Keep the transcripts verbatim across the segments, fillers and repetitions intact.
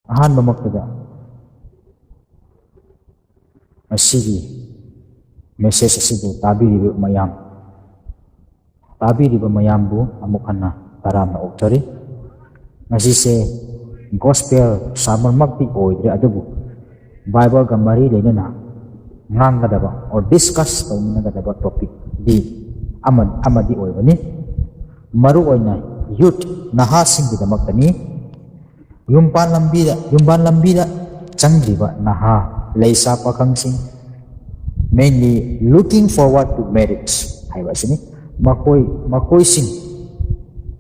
ꯑꯍꯥꯟꯕꯃꯛꯇꯗ ꯉꯁꯤꯒꯤ message ꯑꯁꯤꯕꯨ ꯇꯥꯕꯤꯔꯤꯕ ꯃꯌꯥꯝ, ꯇꯥꯕꯤꯔꯤꯕ ꯃꯌꯥꯝꯕꯨ ꯑꯃꯨꯛ ꯍꯟꯅ ꯇꯔꯥꯝꯅ ꯑꯣꯛꯆꯔꯤ꯫ ꯉꯁꯤꯁꯦ gospel sermonꯃꯛꯇꯤ ꯑꯣꯏꯗ꯭ꯔꯦ, ꯑꯗꯨꯕꯨ Bibleꯒ ꯃꯔꯤ ꯂꯩꯅꯅ ꯉꯥꯡꯒꯗꯕ or discuss ꯇꯧꯃꯤꯟꯅꯒꯗꯕ topicꯗꯤ ꯑꯃ-, ꯑꯃꯗꯤ ꯑꯣꯏꯕꯅꯤ꯫ ꯃꯔꯨꯑꯣꯏꯅ youth, ꯅꯍꯥꯁꯤꯡꯒꯤꯗꯃꯛꯇꯅꯤ꯫ ꯌꯨꯝꯄꯥꯟ ꯂꯝꯕꯤꯗ, ꯌꯨꯝꯕꯥꯟ ꯂꯝꯕꯤꯗ ꯆꯪꯗ꯭ꯔꯤꯕ ꯅꯍꯥ, ꯂꯩꯁꯥ ꯄꯥꯈꯪꯁꯤꯡ, mainly looking forward to marriage ꯍꯥꯏꯕ ꯑꯁꯤꯅꯤ꯫ ꯃꯈꯣꯏ, ꯃꯈꯣꯏꯁꯤꯡ,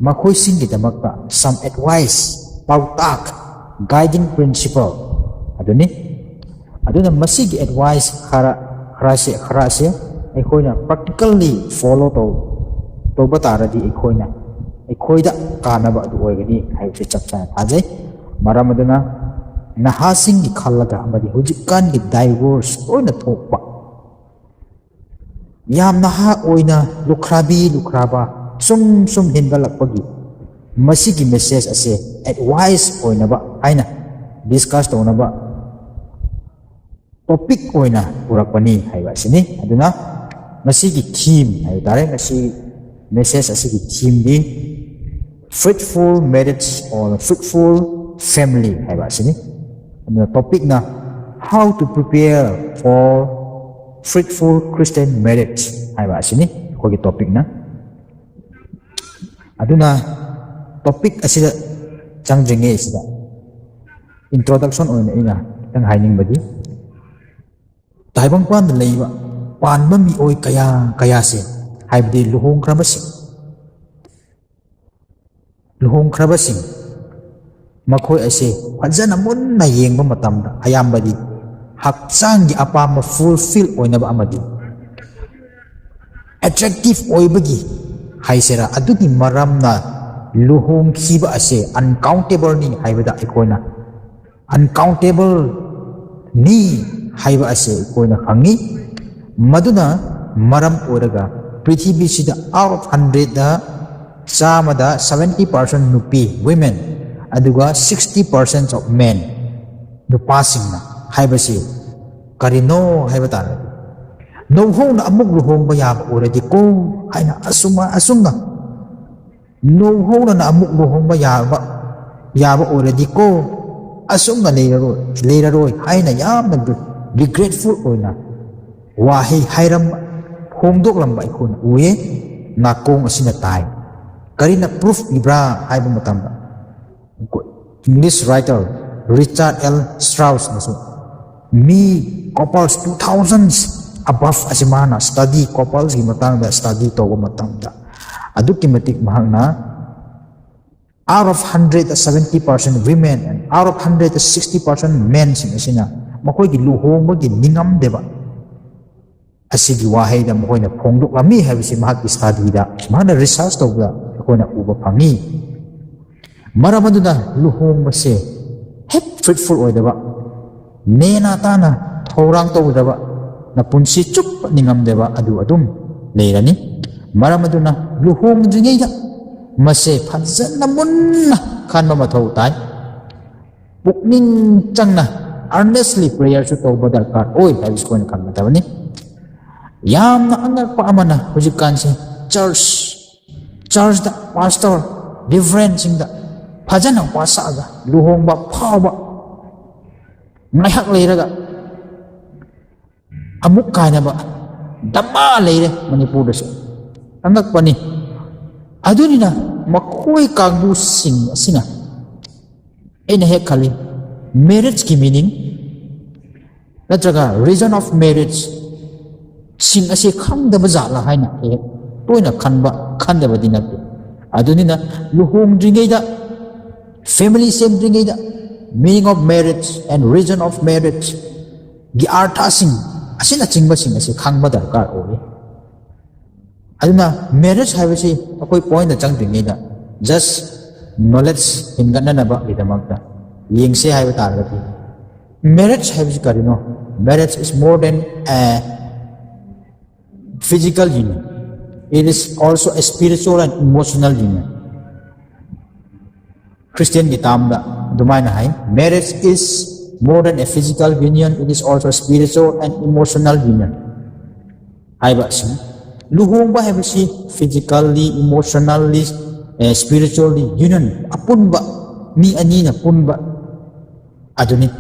ꯃꯈꯣꯏꯁꯤꯡꯒꯤꯗꯃꯛꯇ some advice, ꯄꯥꯎꯇꯥꯛ, guiding principle ꯑꯗꯨꯅꯤ꯫ ꯑꯗꯨꯅ ꯃꯁꯤꯒꯤ advice ꯈꯔ, ꯈꯔꯁꯦ, ꯈꯔꯁꯦ ꯑꯩꯈꯣꯏꯅ practically follow ꯇꯧ-, ꯇꯧꯕ ꯇꯥꯔꯗꯤ ꯑꯩꯈꯣꯏꯅ, ꯑꯩꯈꯣꯏꯗ ꯀꯥꯟꯅꯕ ꯑꯗꯨ ꯑꯣꯏꯒꯅꯤ ꯍꯥꯏꯕꯁꯤ ꯆꯞ ꯆꯥꯅ ꯊꯥꯖꯩ꯫ ꯃꯔꯝ ꯑꯗꯨꯅ ꯅꯍꯥꯁꯤꯡꯒꯤ ꯈꯜꯂꯒ ꯑꯃꯗꯤ ꯍꯧꯖꯤꯛꯀꯥꯟꯒꯤ divorce ꯂꯣꯏꯅ ꯊꯣꯛꯄ, ꯌꯥꯝ ꯅꯍꯥ ꯑꯣꯏꯅ ꯂꯨꯈ꯭ꯔꯥꯕꯤ ꯂꯨꯈ꯭ꯔꯥꯕ ꯁꯨꯝ ꯁꯨꯝ ꯍꯦꯟꯒꯠꯂꯛꯄꯒꯤ ꯃꯁꯤꯒꯤ message ꯑꯁꯦ advice ꯑꯣꯏꯅꯕ ꯍꯥꯏꯅ discuss ꯇꯧꯅꯕ topic ꯑꯣꯏꯅ ꯄꯨꯔꯛꯄꯅꯤ ꯍꯥꯏꯕ ꯑꯁꯤꯅꯤ꯫ ꯑꯗꯨꯅ ꯉꯁꯤꯒꯤ theme ꯍꯥꯏꯕ ꯇꯥꯔꯦ, ꯉꯁꯤ message ꯑꯁꯤꯒꯤ themeꯗꯤ fruitful marriage or fruitful family ꯍꯥꯏꯕ ꯑꯁꯤꯅꯤ꯫ ꯑꯗꯨꯅ topicꯅ how to prepare for fruitful Christian marriage ꯍꯥꯏꯕ ꯑꯁꯤꯅꯤ ꯑꯩꯈꯣꯏꯒꯤ topicꯅ꯫ ꯑꯗꯨꯅ topic ꯑꯁꯤꯗ ꯆꯪꯗ꯭ꯔꯤꯉꯩ ꯑꯁꯤꯗ introduction ꯑꯣꯏꯅ ꯑꯩꯅ ꯈꯤꯇꯪ ꯍꯥꯏꯅꯤꯡꯕꯗꯤ, ꯇꯥꯏꯕꯪꯄꯥꯟꯗ ꯂꯩꯕ ꯄꯥꯟꯕ ꯃꯤꯑꯣꯏ ꯀꯌꯥ ꯀꯌꯥꯁꯦ, ꯍꯥꯏꯕꯗꯤ ꯂꯨꯍꯣꯡꯈ꯭ꯔꯕꯁꯤꯡ, ꯂꯨꯍꯣꯡꯈ꯭ꯔꯕꯁꯤꯡ, ꯃꯈꯣꯏ ꯑꯁꯦ ꯐꯖꯅ ꯃꯨꯟꯅ ꯌꯦꯡꯕ ꯃꯇꯝꯗ ꯑꯌꯥꯝꯕꯗꯤ ꯍꯛꯆꯥꯡꯒꯤ ꯑꯄꯥꯝꯕ fulfill ꯑꯣꯏꯅꯕ ꯑꯃꯗꯤ attractive ꯑꯣꯏꯕꯒꯤ ꯍꯥꯏꯁꯤꯔꯥ, ꯑꯗꯨꯒꯤ ꯃꯔꯝꯅ ꯂꯨꯍꯣꯡꯈꯤꯕ ꯑꯁꯦ uncountableꯅꯤ ꯍꯥꯏꯕꯗ ꯑꯩꯈꯣꯏꯅ uncountableꯅꯤ ꯍꯥꯏꯕ ꯑꯁꯦ ꯑꯩꯈꯣꯏꯅ ꯈꯪꯉꯤ꯫ ꯃꯗꯨꯅ ꯃꯔꯝ ꯑꯣꯏꯔꯒ ꯄ꯭ꯔꯤꯊꯤꯕꯤꯁꯤꯗ out of hundredꯇ ꯆꯥꯝꯃꯗ seventy percent ꯅꯨꯄꯤ, women, ꯑꯗꯨꯒ sixty percent of men, ꯅꯨꯄꯥꯁꯤꯡꯅ ꯍꯥꯏꯕꯁꯤ ꯀꯔꯤꯅꯣ ꯍꯥꯏꯕ ꯇꯥꯔꯒꯗꯤ, ꯅꯧꯍꯧꯅ ꯑꯃꯨꯛ ꯂꯨꯍꯣꯡꯕ ꯌꯥꯕ ꯑꯣꯏꯔꯗꯤꯀꯣ ꯍꯥꯏꯅ, ꯑꯁꯨꯝ ꯑꯁꯨꯝꯅ ꯅꯧꯍꯧꯅꯅ ꯑꯃꯨꯛ ꯂꯨꯍꯣꯡꯕ ꯌꯥꯕ ꯌꯥꯕ ꯑꯣꯏꯔꯗꯤꯀꯣ, ꯑꯁꯨꯝꯅ ꯂꯩꯔꯔꯣꯏ ꯂꯩꯔꯔꯣꯏ ꯍꯥꯏꯅ ꯌꯥꯝꯅ regretful ꯑꯣꯏꯅ ꯋꯥꯍꯩ ꯍꯥꯏꯔꯝꯕ, ꯐꯣꯡꯗꯣꯛꯂꯝꯕ ꯑꯩꯈꯣꯏꯅ ꯎꯌꯦ꯫ ꯅꯥꯀꯣꯡ ꯑꯁꯤꯅ ꯇꯥꯏ꯫ ꯀꯔꯤꯅ proof ꯄꯤꯕ꯭ꯔꯥ ꯍꯥꯏꯕ ꯃꯇꯝꯗ, English writer Richard L Straussꯅꯁꯨ ꯃꯤ couples two thousands above ꯑꯁꯤ ꯃꯥꯅ study, couples ꯀꯤ ꯃꯇꯥꯡꯗ study ꯇꯧꯕ ꯃꯇꯝꯗ, ꯑꯗꯨꯛꯀꯤ ꯃꯇꯤꯛ ꯃꯍꯥꯛꯅ out of hundred seventy percent women and out of hundred sixty percent men ꯁꯤꯡ ꯑꯁꯤꯅ ꯃꯈꯣꯏꯒꯤ ꯂꯨꯍꯣꯡꯕꯒꯤ ꯅꯤꯡꯉꯝꯗꯦꯕ ꯑꯁꯤꯒꯤ ꯋꯥꯍꯩꯗ ꯃꯈꯣꯏꯅ ꯐꯣꯡꯗꯣꯛꯂꯝꯃꯤ ꯍꯥꯏꯕꯁꯤ ꯃꯍꯥꯛꯀꯤ study ꯗ, ꯃꯍꯥꯛꯅ research ꯇꯧꯕꯗ ꯑꯩꯈꯣꯏꯅ ꯎꯕ ꯐꯪꯉꯤ꯫ ꯃꯔꯝ ꯑꯗꯨꯅ ꯂꯨꯍꯣꯡꯕꯁꯦ ꯍꯦꯛ fruitful ꯑꯣꯏꯗꯕ, ꯅꯦꯅꯥ ꯇꯥꯅ ꯊꯧꯔꯥꯡ ꯇꯧꯗꯕ, ꯅꯄꯨꯟꯁꯤ ꯆꯨꯞꯄ ꯅꯤꯡꯉꯝꯗꯕ ꯑꯗꯨ ꯑꯗꯨꯝ ꯂꯩꯔꯅꯤ꯫ ꯃꯔꯝ ꯑꯗꯨꯅ ꯂꯨꯍꯣꯡꯗ꯭ꯔꯤꯉꯩꯗ ꯃꯁꯦ ꯐꯖꯅ ꯃꯨꯟꯅ ꯈꯟꯕ ꯃꯊꯧ ꯇꯥꯏ꯫ ꯄꯨꯛꯅꯤꯡ ꯆꯪꯅ earnestly prayer ꯁꯨ ꯇꯧꯕ ꯗꯔꯀꯥꯔ ꯑꯣꯏ ꯍꯥꯏꯕꯁꯤ ꯑꯩꯈꯣꯏꯅ ꯈꯪꯒꯗꯕꯅꯤ꯫ ꯌꯥꯝꯅ ꯑꯉꯛꯄ ꯑꯃꯅ, ꯍꯧꯖꯤꯛꯀꯥꯟꯁꯦ church, church ꯇ pastor, reverend ꯁꯤꯡꯗ ꯐꯖꯅ ꯋꯥꯁꯛꯑꯒ ꯂꯨꯍꯣꯡꯕ ꯐꯥꯎꯕ ꯉꯥꯏꯍꯥꯛ ꯂꯩꯔꯒ ꯑꯃꯨꯛ ꯀꯥꯏꯅꯕ ꯗꯃꯥ ꯂꯩꯔꯦ ꯃꯅꯤꯄꯨꯔꯗꯁꯨ꯫ ꯑꯉꯛꯄꯅꯤ꯫ ꯑꯗꯨꯅꯤꯅ ꯃꯈꯣꯏ ꯀꯥꯡꯕꯨꯁꯤꯡ ꯑꯁꯤꯅ, ꯑꯩꯅ ꯍꯦꯛ ꯈꯜꯂꯤ, marriage ꯀꯤ meaning ꯅꯠꯇ꯭ꯔꯒ reason of marriage ꯁꯤꯡ ꯑꯁꯤ ꯈꯪꯗꯕ ꯖꯥꯠꯂ ꯍꯥꯏꯅ ꯍꯦꯛ ꯇꯣꯏꯅ ꯈꯟꯕ, ꯈꯟꯗꯕꯗꯤ ꯅꯠꯇꯦ꯫ ꯑꯗꯨꯅꯤꯅ ꯂꯨꯍꯣꯡꯗ꯭ꯔꯤꯉꯩꯗ family ꯁꯦꯝꯗ꯭ꯔꯤꯉꯩꯗ meaning of marriage and reason of marriage ꯒꯤ ꯑꯥꯔꯊꯁꯤꯡ ꯑꯁꯤꯅꯆꯤꯡꯕꯁꯤꯡ ꯑꯁꯤ ꯈꯪꯕ ꯗꯔꯀꯥꯔ ꯑꯣꯏ꯫ ꯑꯗꯨꯅ marriage ꯍꯥꯏꯕꯁꯤ ꯑꯩꯈꯣꯏ point ꯇ ꯆꯪꯗ꯭ꯔꯤꯉꯩꯗ just knowledge ꯍꯦꯟꯒꯠꯅꯅꯕꯒꯤꯗꯃꯛꯇ ꯌꯦꯡꯁꯦ ꯍꯥꯏꯕ ꯇꯥꯔꯒꯗꯤ, marriage ꯍꯥꯏꯕꯁꯤ ꯀꯔꯤꯅꯣ? Marriage is more than a physical union. It is also a spiritual and emotional union. Christian ꯒꯤ ꯇꯥꯝꯗ ꯑꯗꯨꯃꯥꯏꯅ ꯍꯥꯏ, "Marriage is more than a physical union, it is also a spiritual and emotional union" ꯍꯥꯏꯕ ꯑꯁꯤꯅꯤ꯫ ꯂꯨꯍꯣꯡꯕ ꯍꯥꯏꯕꯁꯤ physically, emotionally, spiritually union, ꯑꯄꯨꯟꯕ, ꯃꯤ ꯑꯅꯤꯅ ꯄꯨꯟꯕ ꯑꯗꯨꯅꯤ꯫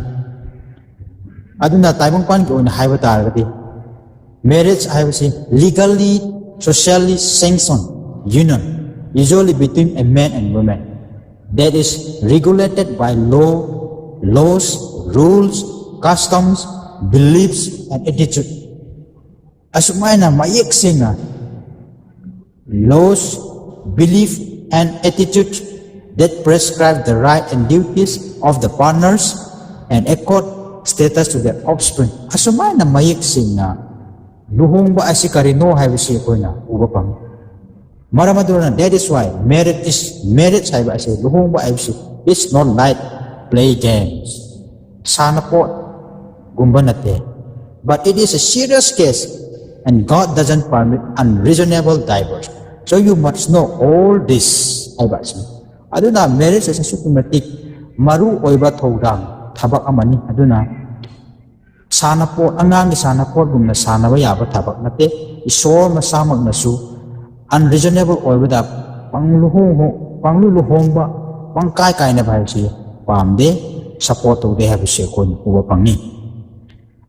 ꯑꯗꯨꯅ ꯇꯥꯏꯕꯪꯄꯥꯟꯒꯤ ꯑꯣꯏꯅ ꯍꯥꯏꯕ ꯇꯥꯔꯒꯗꯤ, marriage ꯍꯥꯏꯕꯁꯤ legally, socially sanctioned union, usually between a man and woman, that is regulated by law, laws, rules, customs, beliefs and attitude. ꯑꯁꯨꯃꯥꯏꯅ ꯃꯌꯦꯛ ꯁꯦꯡꯅ laws, belief and attitude that prescribe the right and duties of the partners and accord status to their offspring. ꯑꯁꯨꯃꯥꯏꯅ ꯃꯌꯦꯛ ꯁꯦꯡꯅ ꯂꯨꯍꯣꯡꯕ ꯑꯁꯤ ꯀꯔꯤꯅꯣ ꯍꯥꯏꯕꯁꯤ ꯑꯩꯈꯣꯏꯅ ꯎꯕ ꯐꯪꯏ꯫ ꯃꯔꯝ ꯑꯗꯨꯅ, that is why marriage is, marriage ꯍꯥꯏꯕ ꯑꯁꯤ, ꯂꯨꯍꯣꯡꯕ ꯍꯥꯏꯕꯁꯤ, it's not like play games, ꯁꯥꯟꯅꯄꯣꯠꯒꯨꯝꯕ ꯅꯠꯇꯦ, but it is a serious case and God doesn't permit unreasonable divorce, so you must know all this ꯍꯥꯏꯕ ꯑꯁꯤꯅꯤ꯫ ꯑꯗꯨꯅ marriage ꯑꯁꯤ ꯑꯁꯨꯛꯀꯤ ꯃꯇꯤꯛ ꯃꯔꯨ ꯑꯣꯏꯕ ꯊꯧꯗꯥꯡ, ꯊꯕꯛ ꯑꯃꯅꯤ꯫ ꯑꯗꯨꯅ ꯁꯥꯟꯅꯄꯣꯠ, ꯑꯉꯥꯡꯒꯤ ꯁꯥꯟꯅꯄꯣꯠꯒꯨꯝꯅ ꯁꯥꯟꯅꯕ ꯌꯥꯕ ꯊꯕꯛ ꯅꯠꯇꯦ꯫ ꯏꯁꯣꯔ ꯃꯁꯥꯃꯛꯅꯁꯨ unreasonable ꯑꯣꯏꯕꯗ ꯄꯪꯂꯨꯍꯣꯡ-, ꯄꯪꯂꯨ ꯂꯨꯍꯣꯡꯕ, ꯄꯪꯀꯥꯏ ꯀꯥꯏꯅꯕ ꯍꯥꯏꯕꯁꯤ ꯄꯥꯝꯗꯦ, support ꯇꯧꯗꯦ ꯍꯥꯏꯕꯁꯤ ꯑꯩꯈꯣꯏꯅ ꯎꯕ ꯐꯪꯉꯤ꯫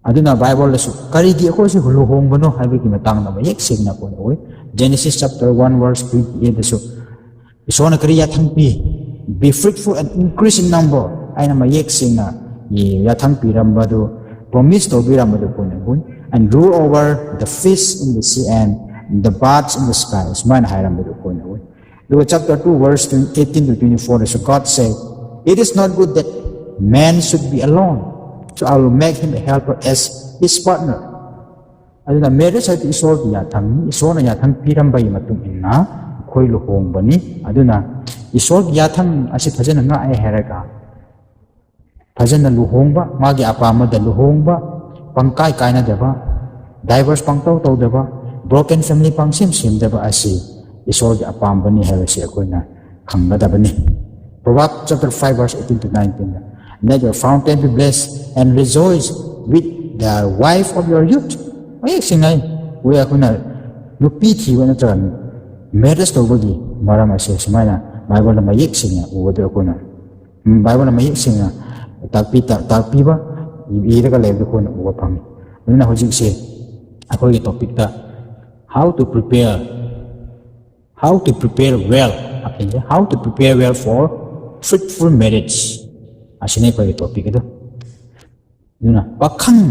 ꯑꯗꯨꯅ ꯕꯥꯏꯕꯜꯗꯁꯨ ꯀꯔꯤꯒꯤ ꯑꯩꯈꯣꯏꯁꯤ ꯂꯨꯍꯣꯡꯕꯅꯣ ꯍꯥꯏꯕꯒꯤ ꯃꯇꯥꯡꯗ ꯃꯌꯦꯛ ꯁꯦꯡꯅ ꯑꯩꯈꯣꯏꯅ ꯎꯏ꯫ Genesis chapter one verse twenty eightꯇꯁꯨ ꯏꯁꯣꯔꯅ ꯀꯔꯤ ꯌꯥꯊꯪ ꯄꯤ? "Be fruitful and increase in number" ꯍꯥꯏꯅ ꯃꯌꯦꯛ ꯁꯦꯡꯅ ꯌꯥꯊꯪ ꯄꯤꯔꯝꯕꯗꯨ, promise ꯇꯧꯕꯤꯔꯝꯕꯗꯨ ꯑꯩꯈꯣꯏꯅ ꯎꯏ꯫ "And rule over the fish in the sea and the birds in the sky" ꯁꯨꯃꯥꯏꯅ ꯍꯥꯏꯔꯝꯕꯗꯨ ꯑꯩꯈꯣꯏꯅ ꯎꯏ꯫ ꯑꯗꯨꯒ chapter two verse eighteen to twenty-fourꯗꯁꯨ God said, "It is not good that man should be alone, so I will make him a helper as his partner." ꯑꯗꯨꯅ marriage ꯍꯥꯏꯕꯗꯤ ꯏꯁꯣꯔꯒꯤ ꯌꯥꯊꯪꯅꯤ꯫ ꯏꯁꯣꯔꯅ ꯌꯥꯊꯪ ꯄꯤꯔꯝꯕꯒꯤ ꯃꯇꯨꯡ ꯏꯟꯅ ꯑꯩꯈꯣꯏ ꯂꯨꯍꯣꯡꯕꯅꯤ꯫ ꯑꯗꯨꯅ ꯏꯁꯣꯔꯒꯤ ꯌꯥꯊꯪ ꯑꯁꯤ ꯐꯖꯅ ꯉꯥꯛꯑꯦ ꯍꯥꯏꯔꯒ, ꯐꯖꯅ ꯂꯨꯍꯣꯡꯕ, ꯃꯥꯒꯤ ꯑꯄꯥꯝꯕꯗ ꯂꯨꯍꯣꯡꯕ, ꯄꯪꯀꯥꯏ ꯀꯥꯏꯅꯗꯕ, divorce ꯄꯪꯇꯧ ꯇꯧꯗꯕ, broken family ꯄꯪꯁꯦꯝ ꯁꯦꯝꯗꯕ ꯑꯁꯤ ꯏꯁꯣꯔꯒꯤ ꯑꯄꯥꯝꯕꯅꯤ ꯍꯥꯏꯕꯁꯤ ꯑꯩꯈꯣꯏꯅ ꯈꯪꯒꯗꯕꯅꯤ꯫ Proverbs chapter five verse eighteen to nineteen. "Let your fountain be blessed and rejoice with the wife of your youth." ꯃꯌꯦꯛ ꯁꯦꯡꯅ ꯍꯥꯏ꯫ ꯍꯣꯏ, ꯑꯩꯈꯣꯏꯅ ꯅꯨꯄꯤ ꯊꯤꯕ ꯅꯠꯇ꯭ꯔꯒ ꯃꯦꯔꯦꯖ ꯇꯧꯕꯒꯤ ꯃꯔꯝ ꯑꯁꯦ ꯁꯨꯃꯥꯏꯅ ꯕꯥꯏꯕꯜꯗ ꯃꯌꯦꯛ ꯁꯦꯡꯅ ꯎꯕꯗ ꯑꯩꯈꯣꯏꯅ, ꯎꯝ, ꯕꯥꯏꯕꯜꯅ ꯃꯌꯦꯛ ꯁꯦꯡꯅ ꯇꯥꯛꯄꯤ-, ꯇꯥꯛ-, ꯇꯥꯛꯄꯤꯕ ꯏꯔꯒ ꯂꯩꯕꯗꯨ ꯑꯩꯈꯣꯏꯅ ꯎꯕ ꯐꯪꯉꯤ꯫ ꯑꯗꯨꯅ ꯍꯧꯖꯤꯛꯁꯦ ꯑꯩꯈꯣꯏꯒꯤ ꯇꯣꯄꯤꯛꯇ "How to prepare, how to prepare well" ꯍꯥꯏꯕꯁꯦ, "How to prepare well for fruitful marriage" ꯑꯁꯤꯅꯤ ꯑꯩꯈꯣꯏꯒꯤ ꯇꯣꯄꯤꯛ ꯑꯗꯨ꯫ ꯑꯗꯨꯅ ꯄꯥꯈꯪ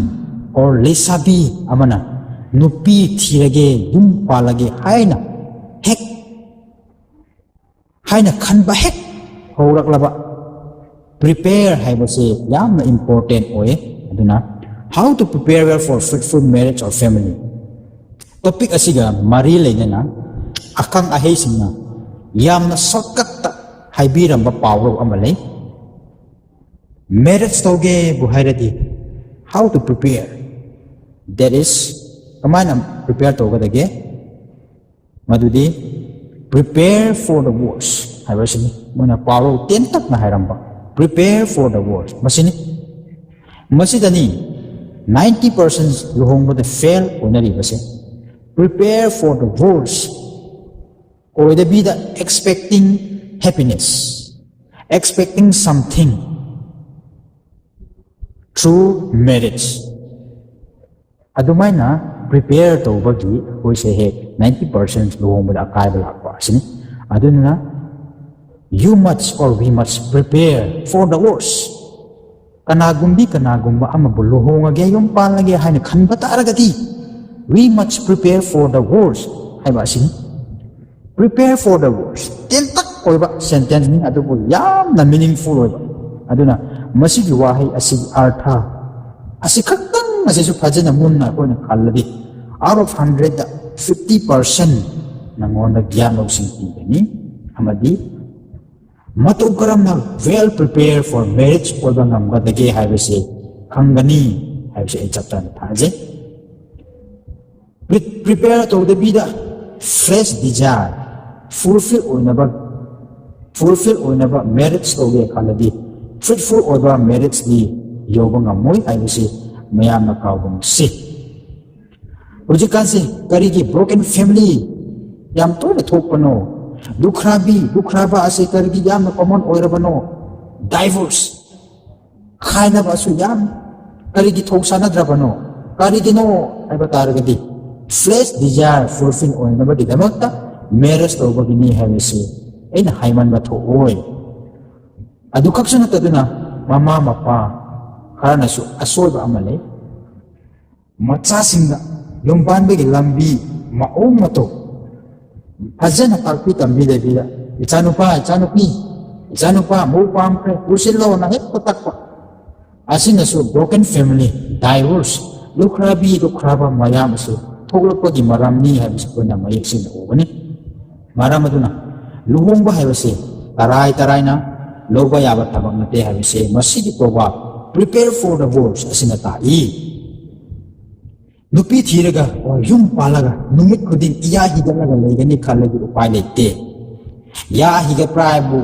or ꯂꯩꯁꯥꯕꯤ ꯑꯃꯅ ꯅꯨꯄꯤ ꯊꯤꯔꯒꯦ, ꯌꯨꯝ ꯄꯥꯜꯂꯒꯦ ꯍꯥꯏꯅ ꯍꯦꯛ, ꯍꯥꯏꯅ ꯈꯟꯕ ꯍꯦꯛ ꯍꯧꯔꯛꯂꯕ, ꯄ꯭ꯔꯤꯄꯦꯌꯔ ꯍꯥꯏꯕꯁꯦ ꯌꯥꯝꯅ ꯏꯝꯄꯣꯔꯇꯦꯟ ꯑꯣꯏꯌꯦ꯫ ꯑꯗꯨꯅ "How to prepare well for fruitful marriage or family" topic ꯑꯁꯤꯒ ꯃꯔꯤ ꯂꯩꯅꯅ ꯑꯈꯪ ꯑꯍꯩꯁꯤꯡꯅ ꯌꯥꯝꯅ ꯁꯣꯔꯠꯀꯠꯇ ꯍꯥꯏꯕꯤꯔꯝꯕ ꯄꯥꯎꯔꯧ ꯑꯃ ꯂꯩ꯫ ꯃꯦꯔꯦꯖ ꯇꯧꯒꯦꯕꯨ ꯍꯥꯏꯔꯗꯤ, "How to prepare?" That is, ꯀꯃꯥꯏꯅ ꯄ꯭ꯔꯤꯄꯦꯌꯔ ꯇꯧꯒꯗꯒꯦ? ꯃꯗꯨꯗꯤ "Prepare for the worst" ꯍꯥꯏꯕꯁꯤꯅꯤ꯫ ꯃꯣꯏꯅ ꯄꯥꯎꯔꯧ ꯇꯦꯟꯇꯛꯅ ꯍꯥꯏꯔꯝꯕ, "Prepare for the worst" ꯃꯁꯤꯅꯤ꯫ ꯃꯁꯤꯗꯅꯤ ninety percent ꯂꯨꯍꯣꯡꯕꯗ ꯐꯦꯜ ꯑꯣꯏꯅꯔꯤꯕꯁꯦ꯫ "Prepare for the worst" ꯑꯣꯏꯗꯕꯤꯗ "Expecting happiness, expecting something through marriage" ꯑꯗꯨꯃꯥꯏꯅ ꯄ꯭ꯔꯤꯄꯦꯌꯔ ꯇꯧꯕꯒꯤ ꯑꯩꯈꯣꯏꯁꯦ ꯍꯦꯛ ninety percent ꯂꯨꯍꯣꯡꯕꯗ ꯑꯀꯥꯏꯕ ꯂꯥꯛꯄ ꯑꯁꯤꯅꯤ꯫ ꯑꯗꯨꯅ "You must or we must prepare for the worst." ꯀꯅꯥꯒꯨꯝꯕꯤ ꯀꯅꯥꯒꯨꯝꯕ ꯑꯃꯕꯨ ꯂꯨꯍꯣꯡꯉꯒꯦ, ꯌꯨꯝ ꯄꯥꯜꯂꯒꯦ ꯍꯥꯏꯅ ꯈꯟꯕ ꯇꯥꯔꯒꯗꯤ, "We must prepare for the worst" ꯍꯥꯏꯕ ꯑꯁꯤꯅꯤ꯫ "Prepare for the worst" ꯇꯦꯟꯇꯛ ꯑꯣꯏꯕ ꯁꯦꯟꯇꯦꯟꯁꯅꯤ, ꯑꯗꯨꯕꯨ ꯌꯥꯝꯅ ꯃꯤꯅꯤꯡꯐꯨꯜ ꯑꯣꯏꯕ꯫ ꯑꯗꯨꯅ ꯃꯁꯤꯒꯤ ꯋꯥꯍꯩ ꯑꯁꯤꯒꯤ ꯑꯔꯊ ꯑꯁꯤ ꯈꯛꯇꯪ ꯑꯁꯤꯁꯨ ꯐꯖꯅ ꯃꯨꯟꯅ ꯑꯩꯈꯣꯏꯅ ꯈꯜꯂꯗꯤ, out of hundredꯇ fifty percent ꯅꯉꯣꯟꯗ ꯒ꯭ꯌꯥꯟ ꯂꯧꯁꯤꯡ ꯄꯤꯒꯅꯤ ꯑꯃꯗꯤ ꯃꯇꯧ ꯀꯔꯝꯅ well prepare for marriage ꯑꯣꯏꯕ ꯉꯝꯒꯗꯒꯦ ꯍꯥꯏꯕꯁꯤ ꯈꯪꯒꯅꯤ ꯍꯥꯏꯕꯁꯤ ꯑꯩ ꯆꯞ ꯆꯥꯅ ꯊꯥꯖꯩ꯫ ꯄ꯭ꯔꯤ-, ꯄ꯭ꯔꯤꯄꯦꯌꯔ ꯇꯧꯗꯕꯤꯗ ꯐ꯭ꯔꯦꯁ ꯗꯤꯖꯥꯏꯔ ꯐꯨꯜꯐꯤꯜ ꯑꯣꯏꯅꯕ ꯐꯨꯜꯐꯤꯜ ꯑꯣꯏꯅꯕ ꯃꯦꯔꯤꯖ ꯇꯧꯒꯦ ꯈꯜꯂꯗꯤ, ꯐ꯭ꯔꯨꯠꯐꯨꯜ ꯑꯣꯏꯕ ꯃꯦꯔꯤꯖꯇꯤ ꯌꯧꯕ ꯉꯝꯃꯣꯏ ꯍꯥꯏꯕꯁꯤ ꯃꯌꯥꯝꯅ ꯀꯥꯎꯒꯨꯝꯁꯤ꯫ ꯍꯧꯖꯤꯛꯀꯥꯟꯁꯤ ꯀꯔꯤꯒꯤ ꯕ꯭ꯔꯣꯀꯟ ꯐꯦꯃꯤꯂꯤ ꯌꯥꯝ ꯇꯣꯏꯅ ꯊꯣꯛꯄꯅꯣ? ꯂꯨꯈ꯭ꯔꯥꯕꯤ, ꯂꯨꯈ꯭ꯔꯥꯕ ꯑꯁꯤ ꯀꯔꯤꯒꯤ ꯌꯥꯝꯅ ꯀꯣꯃꯟ ꯑꯣꯏꯔꯕꯅꯣ? ꯗꯥꯏꯚꯣꯔꯁ, ꯈꯥꯏꯅꯕ ꯑꯁꯨ ꯌꯥꯝ ꯀꯔꯤꯒꯤ ꯊꯧꯁꯥꯅꯗ꯭ꯔꯕꯅꯣ? ꯀꯔꯤꯒꯤꯅꯣ ꯍꯥꯏꯕ ꯇꯥꯔꯒꯗꯤ, ꯐ꯭ꯂꯦꯁ ꯗꯤꯖꯥꯌꯔ ꯐꯨꯜꯐꯤꯜ ꯑꯣꯏꯅꯕꯒꯤꯗꯃꯛꯇ ꯃꯦꯔꯤꯖ ꯇꯧꯕꯒꯤꯅꯤ ꯍꯥꯏꯕꯁꯤ ꯑꯩꯅ ꯍꯥꯏꯃꯟꯕ ꯊꯣꯛꯑꯣꯏ꯫ ꯑꯗꯨ ꯈꯛꯁꯨ ꯅꯠꯇꯗꯨꯅ, ꯃꯃꯥ ꯃꯄꯥ ꯈꯔꯅꯁꯨ ꯑꯁꯣꯏꯕ ꯑꯃ ꯂꯩ꯫ ꯃꯆꯥꯁꯤꯡꯗ ꯌꯨꯝ ꯄꯥꯟꯕꯒꯤ ꯂꯝꯕꯤ, ꯃꯑꯣꯡ ꯃꯇꯧ ꯐꯖꯅ ꯇꯥꯛꯄꯤ ꯇꯝꯕꯤꯗꯕꯤꯗ, "ꯏꯆꯥꯅꯨꯄꯥ, ꯏꯆꯥꯅꯨꯄꯤ, ꯏꯆꯥꯅꯨꯄꯥ ꯃꯧ ꯄꯥꯝꯈ꯭ꯔꯦ, ꯄꯨꯁꯤꯜꯂꯣꯅ" ꯍꯦꯛꯇ ꯇꯛꯄ꯫ ꯑꯁꯤꯅꯁꯨ ꯕ꯭ꯔꯣꯀꯟ ꯐꯦꯃꯤꯂꯤ, ꯗꯥꯏꯚꯣꯔꯁ, ꯂꯨꯈ꯭ꯔꯥꯕꯤ ꯂꯨꯈ꯭ꯔꯥꯕ ꯃꯌꯥꯝ ꯑꯁꯤ ꯊꯣꯛꯂꯛꯄꯒꯤ ꯃꯔꯝꯅꯤ ꯍꯥꯏꯕꯁꯤ ꯑꯩꯈꯣꯏꯅ ꯃꯌꯦꯛ ꯁꯦꯡꯅ ꯎꯒꯅꯤ꯫ ꯃꯔꯝ ꯑꯗꯨꯅ, ꯂꯨꯍꯣꯡꯕ ꯍꯥꯏꯕꯁꯤ ꯇꯔꯥꯏ ꯇꯔꯥꯏꯅ ꯂꯧꯕ ꯌꯥꯕ ꯊꯕꯛ ꯅꯠꯇꯦ ꯍꯥꯏꯕꯁꯤ ꯃꯁꯤꯒꯤ proverb "Prepare for the divorce" ꯑꯁꯤꯅ ꯇꯥꯛꯏ꯫ ꯅꯨꯄꯤ ꯊꯤꯔꯒ ꯑꯣꯔ ꯌꯨꯝ ꯄꯥꯜꯂꯒ ꯅꯨꯃꯤꯠ ꯈꯨꯗꯤꯡ ꯏꯌꯥ ꯍꯤꯒꯠꯂꯒ ꯂꯩꯒꯅꯤ ꯈꯜꯂꯗꯤ ꯎꯄꯥꯏ ꯂꯩꯇꯦ꯫ ꯌꯥ ꯍꯤꯒꯠꯄ꯭ꯔꯥ ꯍꯥꯏꯕꯨ,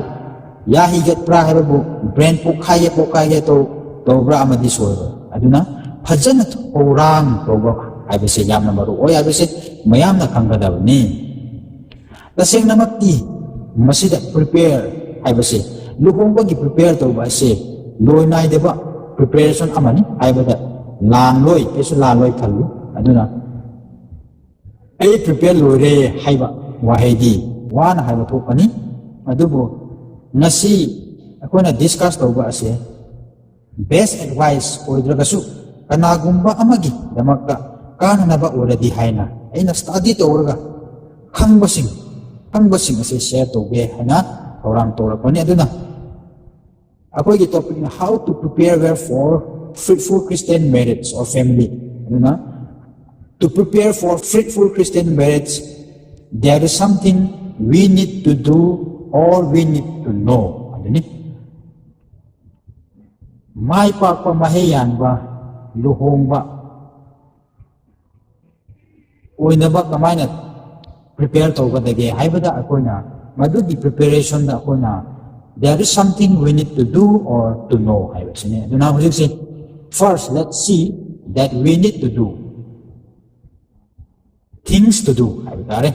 ꯌꯥ ꯍꯤꯒꯠꯄ꯭ꯔꯥ ꯍꯥꯏꯕꯕꯨ ꯕ꯭ꯔꯦꯟ ꯄꯣꯛꯈꯥꯏꯒꯦ ꯄꯣꯛꯈꯥꯏꯒꯦ ꯇꯧ-, ꯇꯧꯕ꯭ꯔꯥ ꯑꯃꯗꯤ ꯁꯣꯏꯔꯣꯏ꯫ ꯑꯗꯨꯅ ꯐꯖꯅ ꯊꯧꯔꯥꯡ ꯇꯧꯕ ꯍꯥꯏꯕꯁꯦ ꯌꯥꯝꯅ ꯃꯔꯨ ꯑꯣꯏ ꯍꯥꯏꯕꯁꯦ ꯃꯌꯥꯝꯅ ꯈꯪꯒꯗꯕꯅꯤ꯫ ꯇꯁꯦꯡꯅꯃꯛꯇꯤ ꯃꯁꯤꯗ ꯄ꯭ꯔꯤꯄꯦꯌꯔ ꯍꯥꯏꯕꯁꯦ, ꯂꯨꯍꯣꯡꯕꯒꯤ ꯄ꯭ꯔꯤꯄꯦꯌꯔ ꯇꯧꯕ ꯑꯁꯦ ꯂꯣꯏ ꯅꯥꯏꯗꯕ ꯄ꯭ꯔꯤꯄꯦꯔꯦꯁꯟ ꯑꯃꯅꯤ ꯍꯥꯏꯕꯗ ꯂꯥꯟꯂꯣꯏ, ꯑꯩꯁꯨ ꯂꯥꯟꯂꯣꯏ ꯈꯜꯂꯤ꯫ ꯑꯗꯨꯅ "ꯑꯩ ꯄ꯭ꯔꯤꯄꯦꯌꯔ ꯂꯣꯏꯔꯦ" ꯍꯥꯏꯕ ꯋꯥꯍꯩꯗꯤ ꯋꯥꯅ ꯍꯥꯏꯕ ꯊꯣꯛꯀꯅꯤ꯫ ꯑꯗꯨꯕꯨ ꯉꯁꯤ ꯑꯩꯈꯣꯏꯅ ꯗꯤꯁꯀꯁ ꯇꯧꯕ ꯑꯁꯦ ꯕꯦꯁ ꯑꯦꯗꯚꯥꯏꯁ ꯑꯣꯏꯗ꯭ꯔꯒꯁꯨ, ꯀꯅꯥꯒꯨꯝꯕ ꯑꯃꯒꯤꯗꯃꯛꯇ ꯀꯥꯟꯅꯅꯕ ꯑꯣꯏꯔꯗꯤ ꯍꯥꯏꯅ ꯑꯩꯅ ꯁ꯭ꯇꯗꯤ ꯇꯧꯔꯒ ꯈꯪꯕꯁꯤꯡ, ꯈꯪꯕꯁꯤꯡ ꯑꯁꯤ ꯁꯦꯌꯔ ꯇꯧꯒꯦ ꯍꯥꯏꯅ ꯊꯧꯔꯥꯡ ꯇꯧꯔꯛꯄꯅꯤ꯫ ꯑꯗꯨꯅ ꯑꯩꯈꯣꯏꯒꯤ ꯇꯣꯄꯤꯛꯅ "How to prepare well for fruitful Christian marriage or family"꯫ ꯑꯗꯨꯅ, "To prepare for fruitful Christian marriage, there is something we need to do or we need to know" ꯑꯗꯨꯅꯤ꯫ ꯃꯥꯏ ꯄꯥꯛꯄ, ꯃꯍꯩ ꯌꯥꯟꯕ ꯂꯨꯍꯣꯡꯕ ꯑꯣꯏꯅꯕ ꯀꯃꯥꯏꯅ ꯄ꯭ꯔꯤꯄꯦꯌꯔ ꯇꯧꯒꯗꯒꯦ ꯍꯥꯏꯕꯗ, ꯑꯩꯈꯣꯏꯅ ꯃꯗꯨꯒꯤ preparation ꯗ ꯑꯩꯈꯣꯏꯅ there is something we need to do or to know ꯍꯥꯏꯕꯁꯤꯅꯤ꯫ ꯑꯗꯨꯅ ꯍꯧꯖꯤꯛꯁꯤ first let's see that we need to do things to do ꯍꯥꯏꯕ ꯇꯥꯔꯦ꯫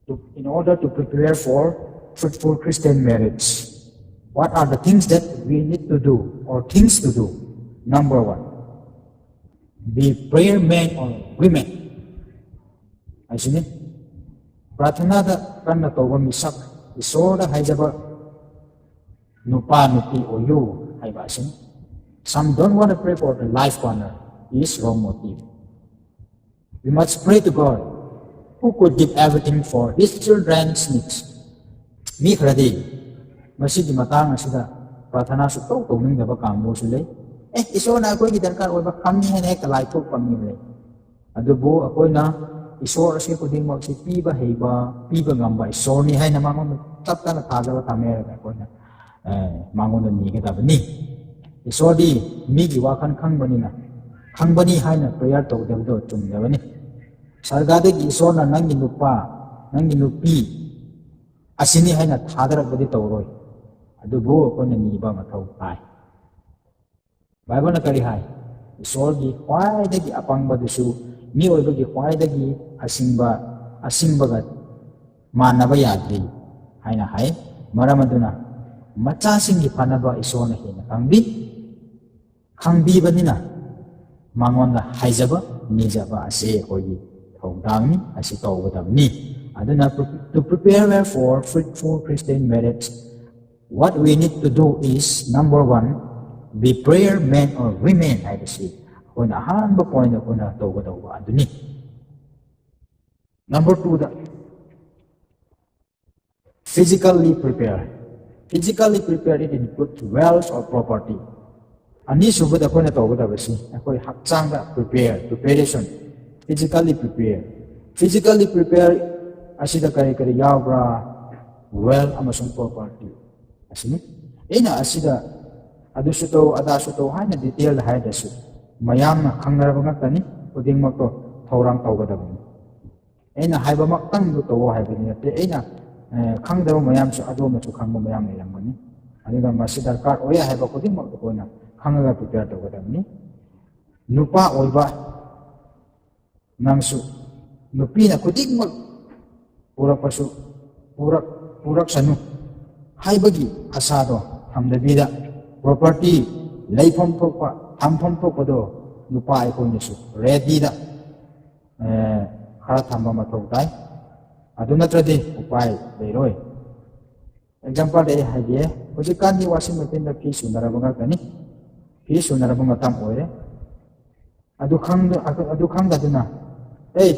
To, in order to prepare for fruitful Christian marriage, what are the things that we need to do or things to do? Number one, be prayer men or women ꯍꯥꯏꯁꯤꯅꯤ꯫ ꯄ꯭ꯔꯥꯊꯅꯥꯗ ꯀꯟꯅ ꯇꯧꯕ ꯃꯤꯁꯛ, ꯏꯁꯣꯔꯗ ꯍꯥꯏꯖꯕ ꯅꯨꯄꯥ ꯅꯨꯄꯤ ꯑꯣꯏꯌꯨ ꯍꯥꯏꯕ ꯑꯁꯤꯅꯤ꯫ Some don't want to pray for the life partner is wrong motive. We must pray to God who could give everything for his children's needs. ꯃꯤ ꯈꯔꯗꯤ ꯃꯁꯤꯒꯤ ꯃꯇꯥꯡ ꯑꯁꯤꯗ ꯄ꯭ꯔꯥꯊꯅꯥ ꯁꯨꯛꯇꯧ ꯇꯧꯅꯤꯡꯗꯕ ꯀꯥꯡꯕꯨꯁꯨ ꯂꯩ꯫ ꯑꯦ, ꯏꯁꯣꯔꯅ ꯑꯩꯈꯣꯏꯒꯤ ꯗꯔꯀꯥꯔ ꯑꯣꯏꯕ ꯈꯪꯉꯤ ꯍꯥꯏꯅ ꯍꯦꯛꯇ ꯂꯥꯏꯊꯣꯛꯄ ꯃꯤ ꯂꯩ꯫ ꯑꯗꯨꯕꯨ ꯑꯩꯈꯣꯏꯅ ꯏꯁꯣꯔ ꯑꯁꯤ ꯈꯨꯗꯤꯡꯃꯛꯁꯤ ꯄꯤꯕ ꯍꯩꯕ, ꯄꯤꯕ ꯉꯝꯕ ꯏꯁꯣꯔꯅꯤ ꯍꯥꯏꯅ ꯃꯉꯣꯟꯗ ꯆꯞ ꯆꯥꯅ ꯊꯥꯖꯕ ꯊꯝꯃꯦ ꯍꯥꯏꯔꯒ ꯑꯩꯈꯣꯏꯅ ꯑꯦ, ꯃꯉꯣꯟꯗ ꯅꯤꯒꯗꯕꯅꯤ꯫ ꯏꯁꯣꯔꯗꯤ ꯃꯤꯒꯤ ꯋꯥꯈꯜ ꯈꯪꯕꯅꯤꯅ, ꯈꯪꯕꯅꯤ ꯍꯥꯏꯅ prayer ꯇꯧꯗꯕꯗꯣ ꯆꯨꯝꯗꯕꯅꯤ꯫ ꯁꯔꯒꯥꯗꯒꯤ ꯏꯁꯣꯔꯅ ꯅꯪꯒꯤ ꯅꯨꯄꯥ, ꯅꯪꯒꯤ ꯅꯨꯄꯤ ꯑꯁꯤꯅꯤ ꯍꯥꯏꯅ ꯊꯥꯗꯔꯛꯄꯗꯤ ꯇꯧꯔꯣꯏ꯫ ꯑꯗꯨꯕꯨ ꯑꯩꯈꯣꯏꯅ ꯅꯤꯕ ꯃꯊꯧ ꯇꯥꯏ꯫ ꯕꯥꯏꯕꯜꯅ ꯀꯔꯤ ꯍꯥꯏ? ꯏꯁꯣꯔꯒꯤ ꯈ꯭ꯋꯥꯏꯗꯒꯤ ꯑꯄꯪꯕꯗꯨꯁꯨ ꯃꯤꯑꯣꯏꯕꯒꯤ ꯈ꯭ꯋꯥꯏꯗꯒꯤ ꯑꯁꯤꯡꯕ, ꯑꯁꯤꯡꯕꯒ ꯃꯥꯟꯅꯕ ꯌꯥꯗ꯭ꯔꯤ ꯍꯥꯏꯅ ꯍꯥꯏ꯫ ꯃꯔꯝ ꯑꯗꯨꯅ ꯃꯆꯥꯁꯤꯡꯒꯤ ꯐꯅꯕ ꯏꯁꯣꯔꯅ ꯍꯦꯟꯅ ꯈꯪꯕꯤ, ꯈꯪꯕꯤꯕꯅꯤꯅ ꯃꯉꯣꯟꯗ ꯍꯥꯏꯖꯕ, ꯅꯤꯖꯕ ꯑꯁꯤ ꯑꯩꯈꯣꯏꯒꯤ ꯊꯧꯗꯥꯡꯅꯤ, ꯑꯁꯤ ꯇꯧꯒꯗꯕꯅꯤ꯫ ꯑꯗꯨꯅ to prepare well for fruitful Christian marriage, what we need to do is, number one, be prayer men or women ꯍꯥꯏꯕꯁꯤ ꯑꯩꯈꯣꯏꯅ ꯑꯍꯥꯟꯕ point ꯑꯩꯈꯣꯏꯅ ꯇꯧꯒꯗꯧꯕ ꯑꯗꯨꯅꯤ꯫ Number two the, physically prepare. Physically prepare, it includes wealth or property. ꯑꯅꯤꯁꯨꯕꯗ ꯑꯩꯈꯣꯏꯅ ꯇꯧꯒꯗꯕꯁꯤ ꯑꯩꯈꯣꯏ ꯍꯛꯆꯥꯡꯗ prepare, preparation, physically prepare. Physically prepare ꯑꯁꯤꯗ ꯀꯔꯤ ꯀꯔꯤ ꯌꯥꯎꯕ꯭ꯔꯥ? Wealth ꯑꯃꯁꯨꯡ property ꯑꯁꯤꯅꯤ꯫ ꯑꯩꯅ ꯑꯁꯤꯗ ꯑꯗꯨꯁꯨ ꯇꯧ, ꯑꯗꯥꯁꯨ ꯇꯧ ꯍꯥꯏꯅ detail ꯍꯥꯏꯗ꯭ꯔꯁꯨ, ꯃꯌꯥꯝꯅ ꯈꯪꯅꯔꯕ ꯉꯥꯛꯇꯅꯤ꯫ ꯈꯨꯗꯤꯡꯃꯛꯇꯣ ꯊꯧꯔꯥꯡ ꯇꯧꯒꯗꯕꯅꯤ꯫ ꯑꯩꯅ ꯍꯥꯏꯕꯃꯛꯇꯪꯗꯨ ꯇꯧꯋꯣ ꯍꯥꯏꯕꯗꯤ ꯅꯠꯇꯦ꯫ ꯑꯩꯅ ꯑꯦ, ꯈꯪꯗꯕ ꯃꯌꯥꯝꯁꯨ ꯑꯗꯣꯝꯅꯁꯨ ꯈꯪꯕ ꯃꯌꯥꯝ ꯂꯩꯔꯝꯒꯅꯤ꯫ ꯑꯗꯨꯅ ꯃꯁꯤ ꯗꯔꯀꯥꯔ ꯑꯣꯏ ꯍꯥꯏꯕ ꯈꯨꯗꯤꯡꯃꯛ ꯑꯩꯈꯣꯏꯅ ꯈꯪꯉꯒ ꯄ꯭ꯔꯤꯄꯦꯌꯔ ꯇꯧꯒꯗꯕꯅꯤ꯫ ꯅꯨꯄꯥ ꯑꯣꯏꯕ ꯅꯪꯁꯨ ꯅꯨꯄꯤꯅ ꯈꯨꯗꯤꯡꯃꯛ ꯄꯨꯔꯛꯄꯁꯨ ꯄꯨꯔꯛ ꯄꯨꯔꯛꯁꯅꯨ ꯍꯥꯏꯕꯒꯤ ꯑꯁꯥꯗꯣ ꯊꯝꯗꯕꯤꯗ, ꯄ꯭ꯔꯣꯄꯔꯇꯤ ꯂꯩꯐꯝ ꯊꯣꯛꯄ, ꯊꯝꯐꯝ ꯊꯣꯛꯄꯗꯣ ꯅꯨꯄꯥ ꯑꯩꯈꯣꯏꯅꯁꯨ ꯔꯦꯗꯤꯗ ꯈꯔ ꯊꯝꯕ ꯃꯊꯧ ꯇꯥꯏ꯫ ꯑꯗꯨ ꯅꯠꯇ꯭ꯔꯗꯤ ꯎꯄꯥꯏ ꯂꯩꯔꯣꯏ꯫ ꯑꯦꯛꯖꯥꯝꯄꯜꯗ ꯑꯩ ꯍꯥꯏꯒꯦ, ꯍꯧꯖꯤꯛꯀꯥꯟꯗꯤ ꯋꯥꯁꯤꯡ ꯃꯦꯆꯤꯟꯗ ꯐꯤ ꯁꯨꯅꯔꯕ ꯉꯥꯛꯇꯅꯤ꯫ ꯐꯤ ꯁꯨꯅꯔꯕ ꯃꯇꯝ ꯑꯣꯏꯔꯦ꯫ ꯑꯗꯨ ꯈꯪꯗ-, ꯑꯗꯨ ꯈꯪꯗꯗꯨꯅ, "ꯑꯦ,